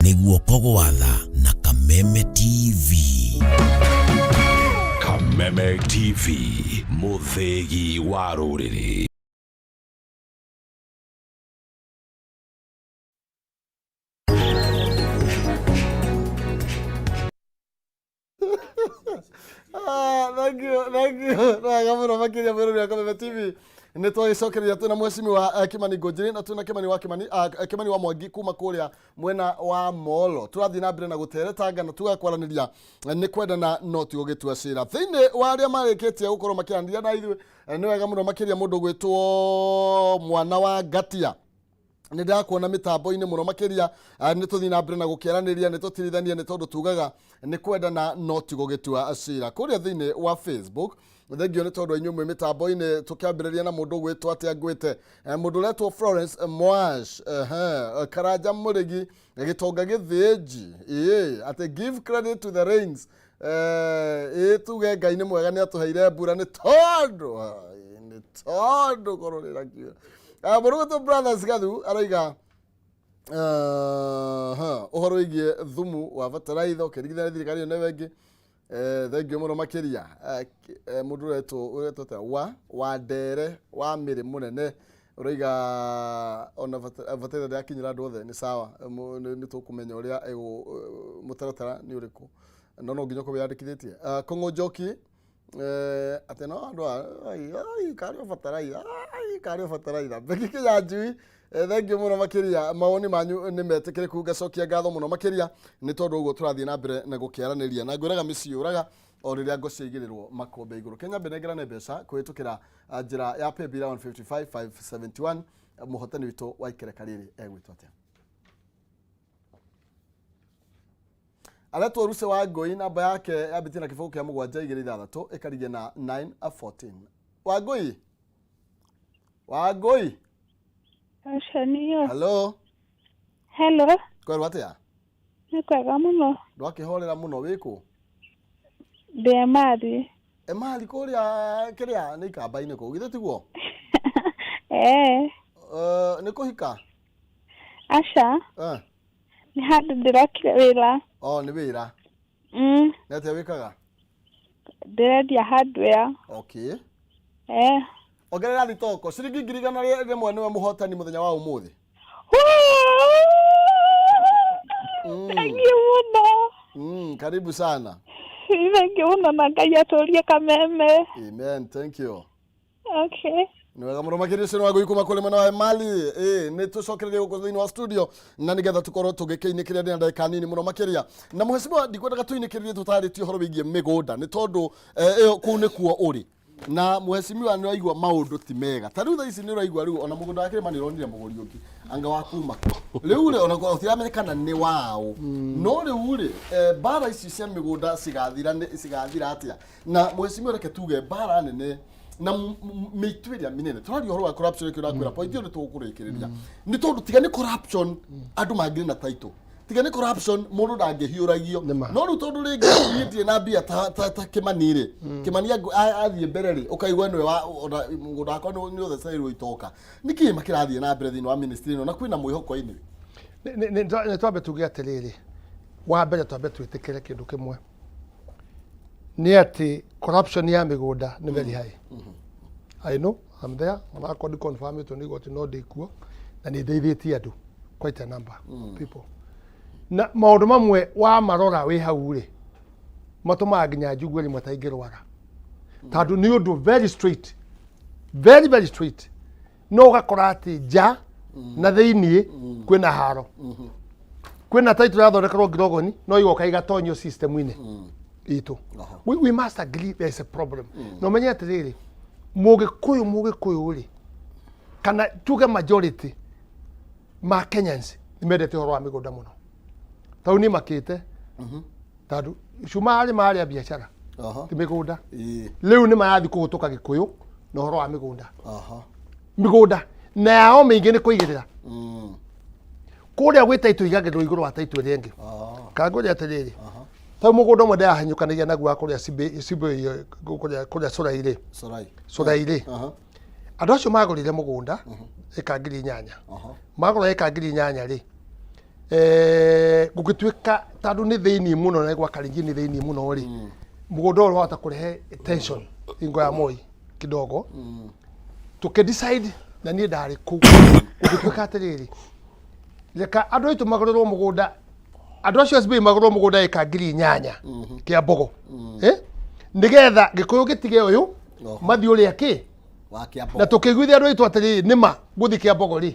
Nĩ guoko gwatha na Kameme TV. Kameme TV, mũthĩgi wa rũrĩrĩ. Ah, thank you, thank you. Wega mũno makĩria mwĩrori wa Kameme TV. Nĩ twagĩcokereria twĩna mheshimiwa Kimani Ngũnjiri na twĩna Kimani wa Kimani, Kimani wa Mwangi kuma kũrĩa mwena wa Molo. Tũrathiĩ na mbere na gũteretanga na tugakwaranĩria nĩ kwendana no ti gũgĩtua cira. Thĩinĩ wa arĩa marĩkĩtie gũkorwo makĩaranĩria na ithuĩ, nĩ wega mũno makĩria mũndũ gwĩtwo mwana wa Ngatia. Nĩ ndĩrakuona mĩtambo-inĩ mũno makĩria, nĩ tũthiĩ na mbere na gũkĩaranĩria, nĩ tũtirithanie, nĩ tondũ tugaga nĩ kwendana no ti gũgĩtua cira. Kũrĩa thĩinĩ wa Facebook, thengio nĩ tondũ inyuĩ mwĩ mĩtambo-inĩ, tũkĩambĩrĩria na mũndũ ũgwĩtwo atĩa ngwĩte, mũndũ ũretwo Florence Mwash, Karanja Mũrĩgi, Gĩtonga Gĩthĩnji, ĩĩ atĩ give credit to the rains. Ĩĩ tuge Ngai nĩ mwega, nĩ atũheire mbura, nĩ tondũ korwo rĩrakiura. Mũrũgũtũ Brothers Gathu arauga ũhoro wĩgiĩ thumu wa bataraitha ũkĩringithania thirikari ĩyo na ĩyo ĩngĩ. Thengio mũno makĩria. Mũndũ ũretwo atĩa? Wa Wandere wa Mĩrĩ mũnene ũrauga ona bataraitha ndĩrakinyĩra andũ othe, nĩ sawa, nĩ tũkũmenya ũrĩa mũtaratara nĩ ũrĩkũ, no no nginya ũkorwo wĩyandĩkithĩtie. Kũng'ũ Njoki, atĩ no andũ ai, ai, karĩ o bataraitha, ai, karĩ o bataraitha. Becky Kĩnyanjui, Thank you mũno makĩria, mawoni manyu nĩ metĩkĩrĩku, ngacokia ngatho mũno makĩria nĩ tondũ ũguo tũrathiĩ na mbere na gũkĩaranĩria na ngwĩraga mĩciĩ ũraga o rĩrĩa ngo ciaigĩrĩrwo makombe igũrũ. Kenya mbenengerane mbeca kũhĩtũkĩra njĩra ya paybill 155 571. Mũhotani witũ wa ikereka rĩrĩ egwĩtwo atĩa? Aretwo Ruse wa Ngũi, namba yake yambĩtie na kĩbũgũ kĩa 726 ĩkarigia na 914. Wa Ngũi, wa Ngũi. Aca niyo. Hello. Hello. Kwerwo atĩa? Nĩ kwega mũno. Ndwakĩhorera mũno, wĩkũ? Ndĩ Emali. Emali kũrĩa kĩrĩa nĩ ikamba-inĩ kũu, githĩ tiguo? Eh. Nĩ kũhika? Aca. Nĩ handũ ndĩrokire wĩra. Oh, nĩ wĩra. Nĩ atĩa wĩkaga? Ndĩrendia hardware. Okay. Eh. Ongerera thitoko ciringi 100,000, nĩwe mũhotani mũthenya wa ũmũthĩ. Thank you mũno. Karibu sana. Thank you mũno na Ngai atũrie kameme. Amen, thank you. Okay. Nĩ wega mũno makĩria, ũcio nĩ wa kuma kũrĩ mwena wa Emali. Nĩ tũcokererie gũkũ thĩinĩ wa studio na nĩgetha tũkorwo tũgĩkĩinĩkĩria ndĩ na ndagĩka nini mũno makĩria na mũhecimiwa, ndikwendaga tũinĩkĩrĩrie tũtarĩtie ũhoro wĩgiĩ mĩgũnda nĩ tondũ ĩyo kũu nĩkuo ũrĩ na mũhecimiwa nĩ ũraigua maũndũ ti mega ta rĩu thaa ici nĩ ũraigua rĩu ona mũgũnda wa kĩrĩma nĩ ũronire mũgũri ũngĩ anga wa kuma kũ rĩu rĩ, ona gũtiramenyekana nĩ waũ, no rĩu rĩ, mbara ici cia mĩgũnda cigathira cigathira atĩa? Na mũhecimiwa, reke tuge mbara nene na mĩitũ ĩrĩa mĩnene tũraria ũhoro wa corruption, ĩkĩo ũrakwĩra point ĩyo nĩ tũgũkũrĩkĩrĩria nĩ tondũ tiga nĩ corruption andũ mangĩrĩ na title, tiga nĩ corruption mũndũ ndangĩhiũragio, no rĩu tondũ rĩngĩ niĩ ndirĩ na mbia ta Kĩmani rĩ, Kĩmani athiĩ mbere rĩ, ũkaigua nĩwe wa ona mũgũnda wakwa nĩ ũthecereirwo itoka. Nĩkĩ makĩrathiĩ na mbere thĩinĩ wa ministry ĩno na kwĩna mwĩhoko-inĩ? Nĩ twambe tuge atĩrĩrĩ, wa mbere twambe twĩtĩkĩre kĩndũ kĩmwe nĩ atĩ corruption ya mĩgũnda nĩ very high. I know I'm there, onakorwo ndi confirmĩtwo nĩ igoti no ndĩkuo na nĩ ndeithĩtie andũ quite a number of people, na maũndũ mamwe wamarora wĩ hau rĩ matũmaga nginya njigue rĩmwe ta ingĩrwara, tondũ nĩ ũndũ very straight, very very straight, no ũgakora atĩ nja na thĩiniĩ kwĩna haro, kwĩna title yathondekerwo ngirogoni no igoka igatonyio system-inĩ itũ. We must agree there is a problem. Na ũmenye atĩrĩrĩ, mũgĩkũyũ rĩ, kana tuge majority ma Kenyans nĩ mendete ũhoro wa mĩgũnda mũno, tondũ niĩ makĩte tondũ cuma arĩ marĩa biacara ti mĩgũnda. Rĩu nĩ marathiĩ kũhũtũka gĩkũyũ na ũhoro wa mĩgũnda, mĩgũnda na yao mĩingĩ nĩ kũigĩrĩra kũrĩa gwĩ taitũ igagĩrĩrwo igũrũ wa taitũ ĩrĩa ĩngĩ. Kana ngwĩre atĩrĩrĩ, tondũ mũgũnda ũmwe ndĩrahenyũkanagia naguo wa kũrĩa kũrĩa Cũrai-rĩ. Corai. Cũrai-rĩ, andũ acio magũrire mũgũnda ĩka 8,000. Magũra ĩka 8,000 rĩ, gũgĩtuĩka tondũ nĩ thĩiniĩ mũno na gwa Kalenjin nĩ thĩiniĩ mũno rĩ, mũgũnda ũyũ wahota kũrehe tension hingo ya Moi kidogo. Tũkĩ decide na niĩ ndarĩ kũu, gũgĩtuĩka atĩrĩrĩ, reka andũ aitũ magũrĩrwo mũgũnda, andũ acio SB magũrĩrwo mũgũnda ĩka 8,000 kĩa mbogo, eh? Nĩgetha gĩkũyũ gĩtige ũyũ mathiĩ ũrĩa kĩ wa Kĩambogo. Na tũkĩiguithia andũ aitũ atĩrĩrĩ, nĩma gũthiĩ kĩambogo rĩ,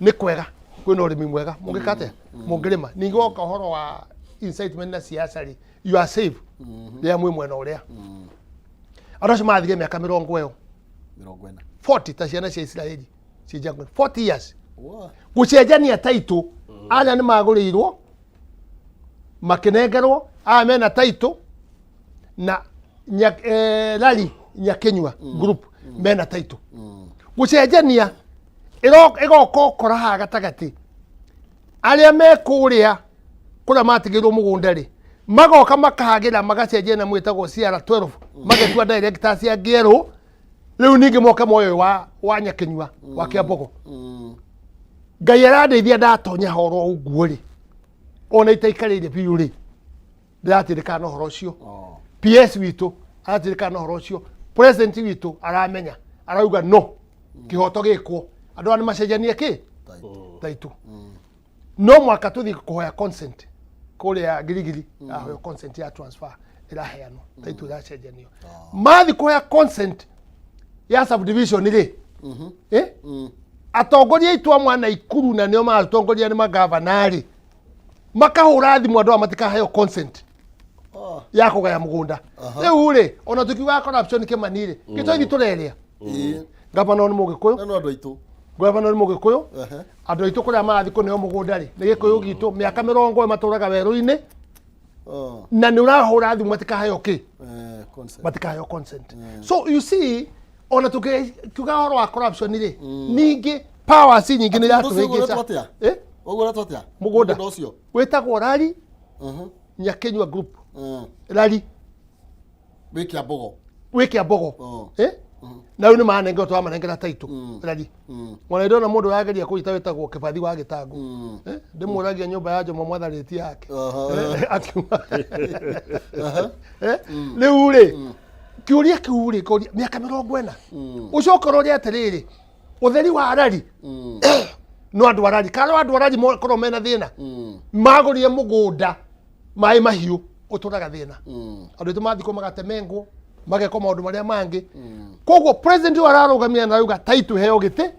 nĩ kwega, kwĩna ũrĩmi mwega, mũngĩka atĩa mũngĩrĩma. Ningĩ woka ũhoro wa incitement na siasa rĩ, you are safe rĩrĩa mwĩ mwena ũrĩa. Andũ acio mathire mĩaka mĩrongo ĩyo 40. 40 ta ciana cia Isiraeli ci njangwe 40 years gũcenjania taitũ. Arĩa nĩ magũrĩirwo makĩnengerwo, aya mena taitũ na rari Nyakinyua group mena taitũ gũcenjania, ĩgoka ũkora haha gatagatĩ arĩa me kũrĩa kũrĩa matigĩirwo mũgũnda rĩ, magoka makahagĩra magacenjia na mwĩtagwo CR 12 magetua directors angĩ erũ. Rĩu ningĩ moke moyo wa Nyakinyua wa Kĩambogo. Ngai arandeithia ndatonya horo ũguo rĩ, ona itaikarĩire biũ rĩ, ndĩratindĩkana na ũhoro ũcio. PS witũ aratindĩkana na ũhoro ũcio, president witũ aramenya, arauga no kĩhoto gĩkwo, andũ aya nĩ macenjanie kĩ taitũ. No mwaka tũthiĩ kũhoya consent kũrĩa Girigiri, ahoyo consent ya transfer ĩraheanwo, taitũ ĩracenjanio. Mathiĩ kũhoya consent ya subdivision rĩ, eh? Atongoria aitũ amwe a Naikuru na nĩo maratongoria nĩ magavana rĩ, makahũra thimũ andũ aya matikaheo consent ya kũgaya mũgũnda. Rĩu rĩ, ona tũkiugaga corruption Kĩmani rĩ, gĩtũi tũrerĩa. Gavana nĩ Mũgĩkũyũ. Na no andũ aitũ. Gavana nĩ Mũgĩkũyũ. Andũ aitũ kũrĩa marathiĩ kũneo mũgũnda rĩ, nĩ Gĩkũyũ gitũ, mĩaka 40 matũraga werũ-inĩ. Na nĩ ũrahũra thimũ matikaheo kĩ? Consent. Matikaheo consent. So you see, ona tukiuga ũhoro wa corruption rĩ, ningĩ powers nyingĩ nĩ Atĩ mũndũ ũcio iratũhĩngĩca. ũgũretwo atĩa? Eh? Ũgũretwo atĩa? Mũgũnda. Mũgũnda ũcio. Wĩtagwo Rari Nyakenyua Group. Rari. Wĩ Kĩambogo. Wĩ Kĩambogo. Eh? Na rĩu nĩ manengerwo tũramanengera taitũ Rari. Ona ndona mũndũ ũrageria kũnyita wĩtagwo Kĩbathi wa Gĩtangũ. Eh? Ndĩmũragia nyũmba ya Jomo mwatharĩtie yake. Eh, akiuma. Eh? Rĩu rĩ, kĩũria kĩu rĩ, kũria mĩaka 40. Ũcoke ũrore atĩrĩrĩ, ũtheri wa Rari no andũ a Rari, kana andũ a Rari korwo mena thĩna, magũrire mũgũnda maĩ mahiũ ũtũraga thĩna. Andũ aitũ mathikwo magatemengwo, magekwo maũndũ marĩa mangĩ. Koguo president ũyũ ararũgamia na arauga taitũ heo gĩtĩ,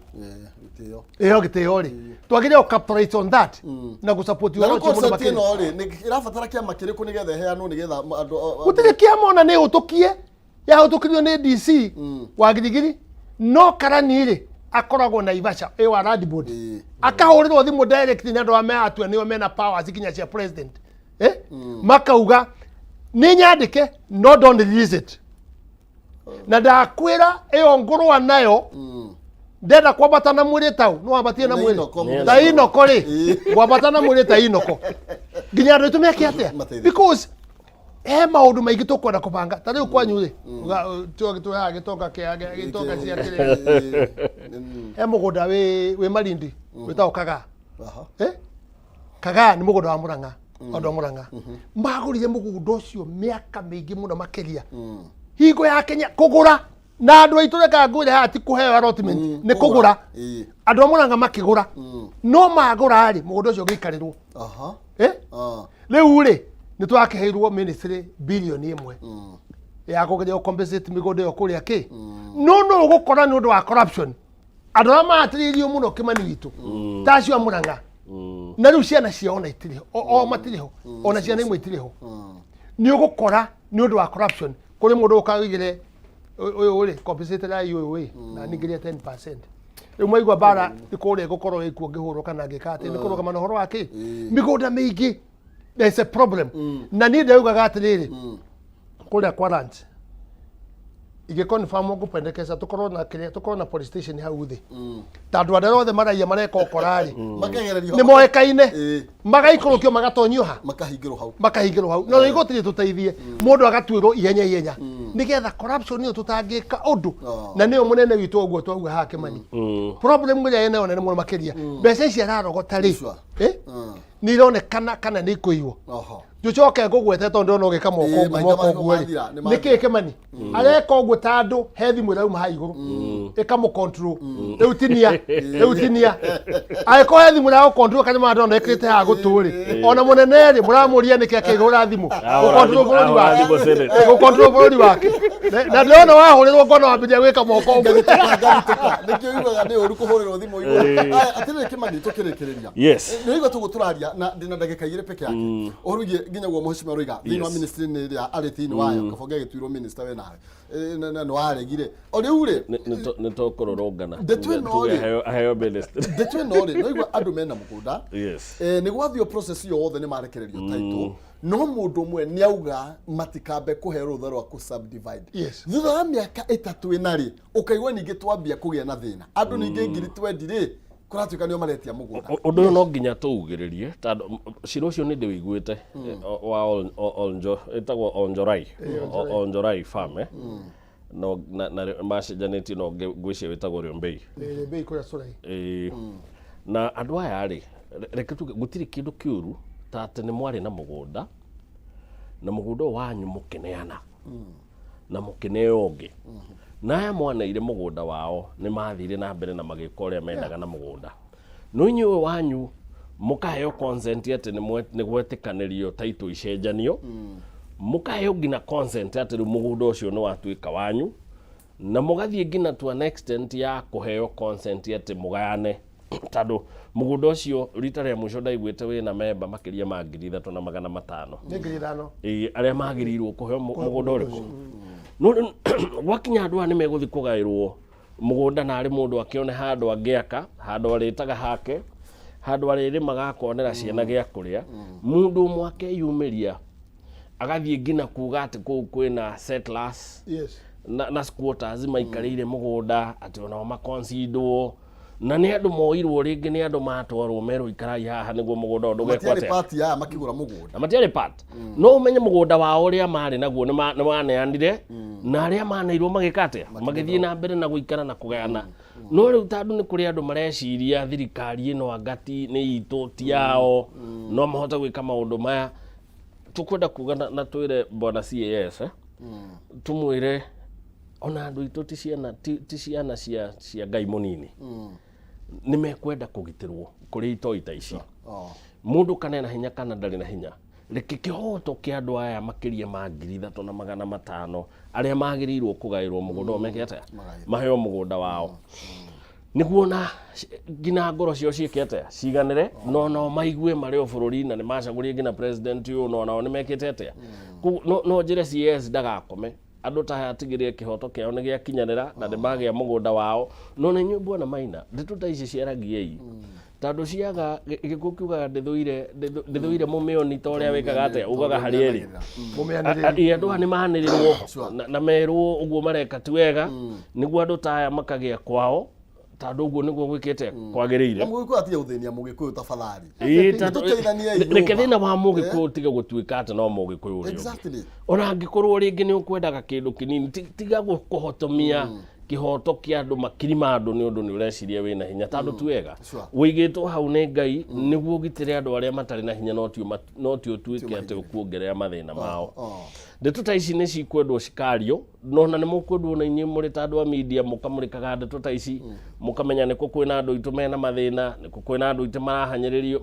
ĩheo gĩtĩo rĩ, twagĩrĩire gũ capitalize on that na gũ support Na ũhoro rĩu ũcio mũno consent makĩria. ĩno rĩ, nĩ ĩrabatara kĩama kĩrĩkũ nĩgetha ĩheanwo nĩgetha andũ Gũtirĩ kĩama ona nĩ hũtũkie, yahũtũkirio nĩ DC wa Girigiri, no karani rĩ akoragwo Naivasha ĩ wa land board, akahũrĩrwo thimũ direct nĩ andũ arĩa atua nĩo mena powers nginya cia president, eh? Makauga nĩ nyandĩke no don't release it, na ndakwĩra ĩyo ngũrũa nayo ndenda kwambata na mwĩrĩ tau no wambatie na Nĩ mwĩrĩ inoko mũno. Ta inoko rĩ, ngwambata na mwĩrĩ ta inoko nginya andũ aitũ meke atĩa? Mateithĩke. Because he maũndũ maingĩ tũkwenda kũbanga ta rĩu kwanyu rĩ, tũheaga gĩtonga kĩa gĩtonga cia kĩrĩa, he mũgũnda wĩ Malindi wĩtagwo Kagaa. Eh? Kagaa nĩ mũgũnda wa Mũrang'a. Andũ a Mũrang'a magũrire mũgũnda ũcio mĩaka mĩingĩ mũno makĩria hingo ya Kenya kũgũra, na andũ aitũ reka ngwĩre haha ti kũheo allotment, nĩ kũgũra. Andũ a Mũrang'a makĩgũra, no magũra rĩ, mũgũnda ũcio ũgĩikarĩrwo. Eh? Rĩu rĩ, nĩ twakĩheirwo ministry bilioni 1 ya kũgeria gũ compensate mĩgũnda ĩyo kũrĩa kĩ, no no ũgũkora nĩ ũndũ wa corruption andũ arĩa mahatĩrĩirio mũno Kĩmani witũ ta acio a Mũrang'a, na rĩu ciana ciao ona itirĩ ho, o matirĩ ho, ona ciana imwe itirĩ ho. Nĩ ũgũkora nĩ ũndũ wa corruption kũrĩ mũndũ ũkaigire ũyũ rĩ, compensate rai ũyũ ĩ na ningĩria 10%. Rĩu mwaigua mbara nĩ kũrĩa gũkorwo ĩkuo ngĩhũrwo kana ngĩka atĩ nĩ kũrũgama na ũhoro wa kĩ mĩgũnda mĩingĩ. There is a problem, na niĩ ndaugaga atĩrĩrĩ, kũrĩa kwa ranch ingĩ confirm ngũpendekeza tũkorwo na kĩrĩa, tũkorwo na police station hau thĩ, ta andũ arĩa othe maraiya mareka ũkora-rĩ, Makegererio. Nĩ moĩkaine, magaikũrũkio, magatonyio ha? Makahingĩrwo hau. Makahingĩrwo hau, no igoti rĩtũteithie, mũndũ agatuĩrwo ihenya ihenya nĩgetha corruption ĩyo tũtangĩka ũndũ. Na nĩyo mũnene witũ ũguo twauga haha Kĩmani, problem ĩrĩa ĩnayo nene mũno makĩria, mbeca ici ararogota rĩ, eh? Nĩ ironekana kana nĩ ikũiywo. Njocoke ngũgwete tondũ ndĩrona ũgĩka moko ũguo, mahinda moko macio ũguo rĩ. mathira, nĩ Nĩ kĩĩ Kĩmani areka ũguo? Tandũ he thimũ ĩrauma haha igũrũ ĩkamũ control, rĩu tinia, rĩu tinia. Angĩkorwo he thimũ ĩragũ control kana ma ndona ĩkĩrĩte haha gũtũ rĩ, ona mũnene rĩ, mũramũria nĩkĩ akĩhũra thimũ gũ control bũrũri wake, Ahũra thimũ Senate. gũ control bũrũri wake. Na ndĩrona wahũrĩrwo ngona wambĩrĩria gwĩka moko ũguo. Ngarituka nĩkĩo ugaga nĩ ũru kũhũrĩrwo thimũ igũrũ. Aya, atĩrĩrĩ Kĩmani, tũkĩrĩkĩrĩria. Yes. Nĩ ũigua tũguo tũraria na ndĩna ndagĩka 2 peke yake, ũhoro wĩgiĩ nginya guo mheshimiwa Roiga thĩinĩ wa ministry nĩ ĩrĩa arĩ thĩinĩ wayo, kabonge agĩtuirwo minister we nawe. Eh, na nĩ waregire o rĩu rĩ. Nĩ tũkũrũrũngana. Ndeto ĩno Tuge rĩ. aheo ministry. Ndeto ĩno rĩ, no igua andũ mena mũgũnda. Eh, nĩ gwathio process yothe, nĩ marekererio title, no mũndũ ũmwe nĩ auga matikambe kũhe rũtha rwa kũ subdivide. Thutha wa mĩaka 3 4 rĩ, ũkaigua ningĩ twambia kũgĩa na thĩna, andũ ningĩ 20,000 rĩ, kũratuĩka nĩo maretia mũgũnda. Ũndũ ũyũ no nginya tũugĩrĩrie tondũ cira ũcio nĩ ndĩwĩiguĩte wa Onjo, ĩtagwo Onjorai. Onjorai farm, eh? No na macenjanĩtie no ngwĩciria wĩtagwo Rĩombei. Rĩombei kũrĩa Curai. Ĩĩ. Na andũ aya rĩ, reke tuge gũtirĩ kĩndũ kĩũru ta atĩ nĩ mwarĩ na mũgũnda na mũgũnda ũyũ wanyu mũkĩneana na mũkĩneo ũngĩ, na aya mwaneire mũgũnda wao nĩ mathire na mbere na magĩka ũrĩa mendaga na mũgũnda, no inyuĩ wanyu mũkaheo consent atĩ nĩ gwetĩkanĩrio title icenjanio, mũkaheo nginya consent atĩ rĩu mũgũnda ũcio nĩ watuĩka wanyu. Na mũgathiĩ nginya to an extent ya kũheo consent atĩ mũgayane, tondũ mũgũnda ũcio rita rĩa mũico ndaiguĩte wĩna memba makĩria ma 3500. Nĩ 5000. Ĩĩ, arĩa magĩrĩirwo kũheo mũgũnda ũrĩkũ. No rĩu gwakinya andũ aya nĩ megũthiĩ kũgaĩrwo mũgũnda, na arĩ mũndũ akĩone handũ angĩaka, handũ arĩtaga hake, handũ arĩrĩmaga akonera ciana gĩa kũrĩa. Mũndũ ũmwe akeyumĩria agathiĩ nginya kuga atĩ kũu kwĩna settlers na squatters maikarĩire mũgũnda, atĩ onao makonsidwo, na nĩ andũ moirwo rĩngĩ, nĩ andũ matwarwo merwo ikarai haha nĩguo mũgũnda ũyũ ndũgekwo Matiarĩ atĩa. part ya makĩgũra mũgũnda. Na matiarĩ part. No ũmenye mũgũnda wao ũrĩa marĩ naguo nĩ maneanire, na arĩa maneirwo magĩka atĩa, magĩthiĩ na mbere na gũikara na kũgayana. No rĩu tondũ nĩ kũrĩ andũ mareciria thirikari ĩno anga ti nĩ itũ, ti yao, no mahote gwĩka maũndũ maya. Tũkwenda kuga na twĩre bwana CAS, tũmwĩre ona andũ aitũ ti ciana, ti ciana cia Ngai mũnini, nĩ mekwenda kũgitĩrwo kũrĩ itoi ta ici. Mũndũ kana ena hinya kana ndarĩ na hinya, reke kĩhoto kĩa andũ aya makĩria ma 3500 arĩa magĩrĩirwo kũgaĩrwo mũgũnda ũyũ meke atĩa, maheo mũgũnda wao, nĩguo na nginya ngoro ciao ciĩke atĩa, ciganĩre, no nao maigue marĩ o bũrũri na nĩ macagũrire nginya president ũyũ, no nao nĩ mekĩte atĩa. Koguo no njĩre CAS ndagakome, andũ ta aya atigĩrĩre kĩhoto kĩao nĩ gĩakinyanĩra na nĩ magĩa mũgũnda wao. No nĩ inyuĩ bwana Maina, ndeto ta ici ciaragiei, tondũ ciaga gĩkuũ kiugaga ndĩthũire mũmĩoni ta ũrĩa wĩkaga atĩa, ugaga harĩ erĩ. Mũmĩanĩrĩri. Ĩ, andũ aya nĩ manĩrĩrwo na merwo ũguo mareka ti wega, nĩguo andũ ta aya makagĩa kwao, tondũ ũguo nĩguo gwĩkĩte kwagĩrĩire. Na mũgĩkũyũ atige gũthĩnia mũgĩkũyũ tafadhali. Ĩ, tondũ Tũteithaniei reke nyũmba. thĩna wa mũgĩkũyũ ũtige gũtuĩka atĩ no mũgĩkũyũ ũrĩa ũngĩ. Ona angĩkorwo rĩngĩ nĩ ũkwendaga kĩndũ kĩnini, tiga kũhotomia kĩhoto kĩa andũ makiri ma andũ nĩ ũndũ nĩ ũreciria wĩna hinya, tondũ ti wega. Ũigĩtwo hau nĩ Ngai nĩguo ũgitĩre andũ arĩa matarĩ na hinya, no ti ũtuĩke atĩ ũkuongerera mathĩna mao. Ndeto ta ici nĩ cikwendwo cikario, no na nĩ mũkwendwo na inyuĩ mũrĩ ta andũ a media mũkamũrĩkaga ndeto ta ici, mũkamenya nĩkũ kwĩna andũ aitũ mena mathĩna, nĩkũ kwĩna andũ aitũ marahanyĩrĩrio,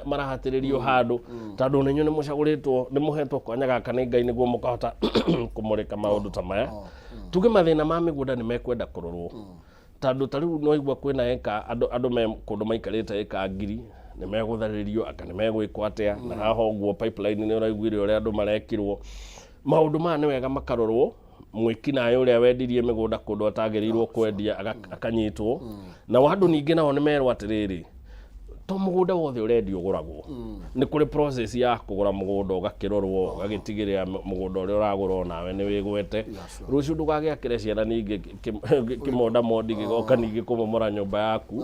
marahatĩrĩrio handũ, tondũ na inyuĩ nĩ mũcagũrĩtwo, nĩ mũhetwo kanya gaka nĩ Ngai nĩguo mũkahota kũmũrĩka maũndũ ta maya. Tuge mathĩna ma mĩgũnda nĩ mekwenda kũrorwo, tondũ ta rĩu no igua kwĩna eka andũ me kũndũ maikarĩte eka 1000, nĩ megũtharĩrio anga nĩ megwĩkwo atĩa, na haha ũguo pipeline nĩ ũraiguire ũrĩa andũ marekirwo. Maũndũ maya nĩ wega makarorwo, mwĩkinaĩ ũrĩa wendirie mĩgũnda kũndũ atagĩrĩirwo kwendia akanyitwo, nao andũ ningĩ nao nĩ merwo atĩrĩrĩ, to mũgũnda wothe ũrendio ũgũragwo, nĩ kũrĩ process ya kũgũra mũgũnda, ũgakĩrorwo, ũgagĩtigĩrĩra mũgũnda ũrĩa ũragũra onawe nĩ wĩgwete, rũciũ ndũgagĩakĩre ciana ningĩ kĩmondamondi gĩgoka ningĩ kũmomora nyũmba yaku,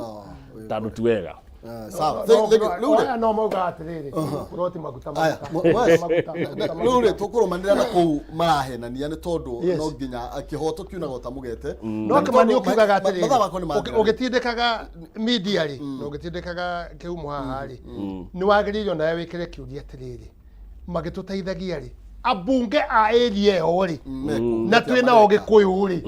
tondũ ti wega. Sawa. Thank you. Rĩu rĩ, Aya no maugaga atĩrĩrĩ, ũroti maguta Aya, maguta Mwes, maguta, maguta, rĩu rĩ maguta. tũkũrũmanĩra na kũu marahenania nĩ tondũ no nginya kĩhoto kiunaga ũtamũgete. No Na nĩ Kĩmani tondũ ũkiugaga atĩrĩrĩ, mathaa makwa nĩ mathira. ũgĩtindĩkaga media rĩ, na ũgĩtindĩkaga kĩhumo haha rĩ, nĩ wagĩrĩire onawe wĩkĩre kĩũria atĩrĩrĩ, magĩtũteithagia rĩ, ambunge a area ĩyo rĩ, na twĩ nao Gĩkũyũ rĩ,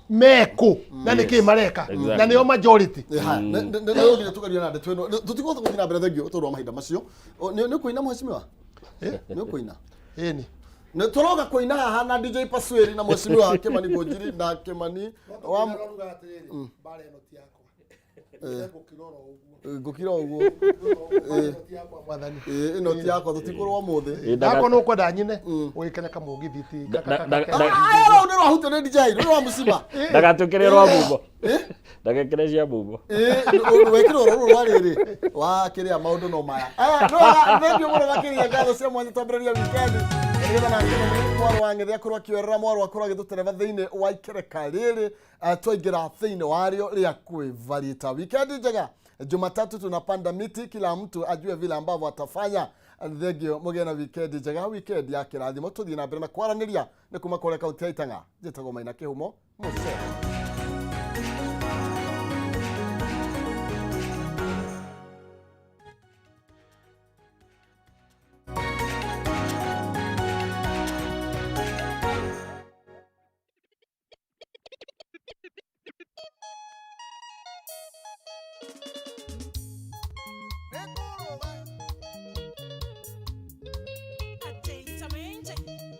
mekũ na nĩ kĩ mareka, na nĩo majority. Ha, nĩ nginya tũkaria na ndeto ĩno. Tũtikũhota gũthiĩ na mbere, thengio tondũ wa mahinda macio. Nĩ ũkũina mheshimiwa? Nĩ ũkũina? Ĩni. Nĩ tũroka kũina haha na DJ Pasweri na mheshimiwa Kimani Ngunjiri na Kimani wa Mbara ĩno ti yakwa. Ngũkira oro ũguo. Ngũkira ũguo. Mwathani. Ĩno ti yakwa, tũtikũrwo ũmũthĩ. Ndakwa nĩ ũkwenda nyine ũgĩkĩre kamũgithi ti Rũu nĩ rwahutio nĩ DJ, rũu rwa mũcima. Ndagatuĩkĩre rwa mumbo, ndagekĩre cia mumbo. Wekĩrwo rũrũ rwa rĩrĩ wa kĩrĩa maũndũ no maya. Aya, no thengiũ mũno makĩria, ngatho cia mwanya. Twambĩrĩria wikendi nĩgetha nake mwarũ wa ng'ethe akorwo akĩoerera, mwarũ akorwo agĩtũtereba thĩinĩ wa ikereka rĩrĩ, twaingĩra thĩinĩ warĩo rĩa kwĩvarĩta. Wikendi njega. Jumatatu tunapanda miti, kila mtu ajue vile ambavyo atafanya. Thengio, mũgĩe na wikendi njega, wikendi ya kĩrathimo. Tũthiĩ na mbere na kwaranĩria nĩ kuma kũrĩa kaunti ya Itang'a. Njĩtagwo Maina Kĩhumo Mũcere.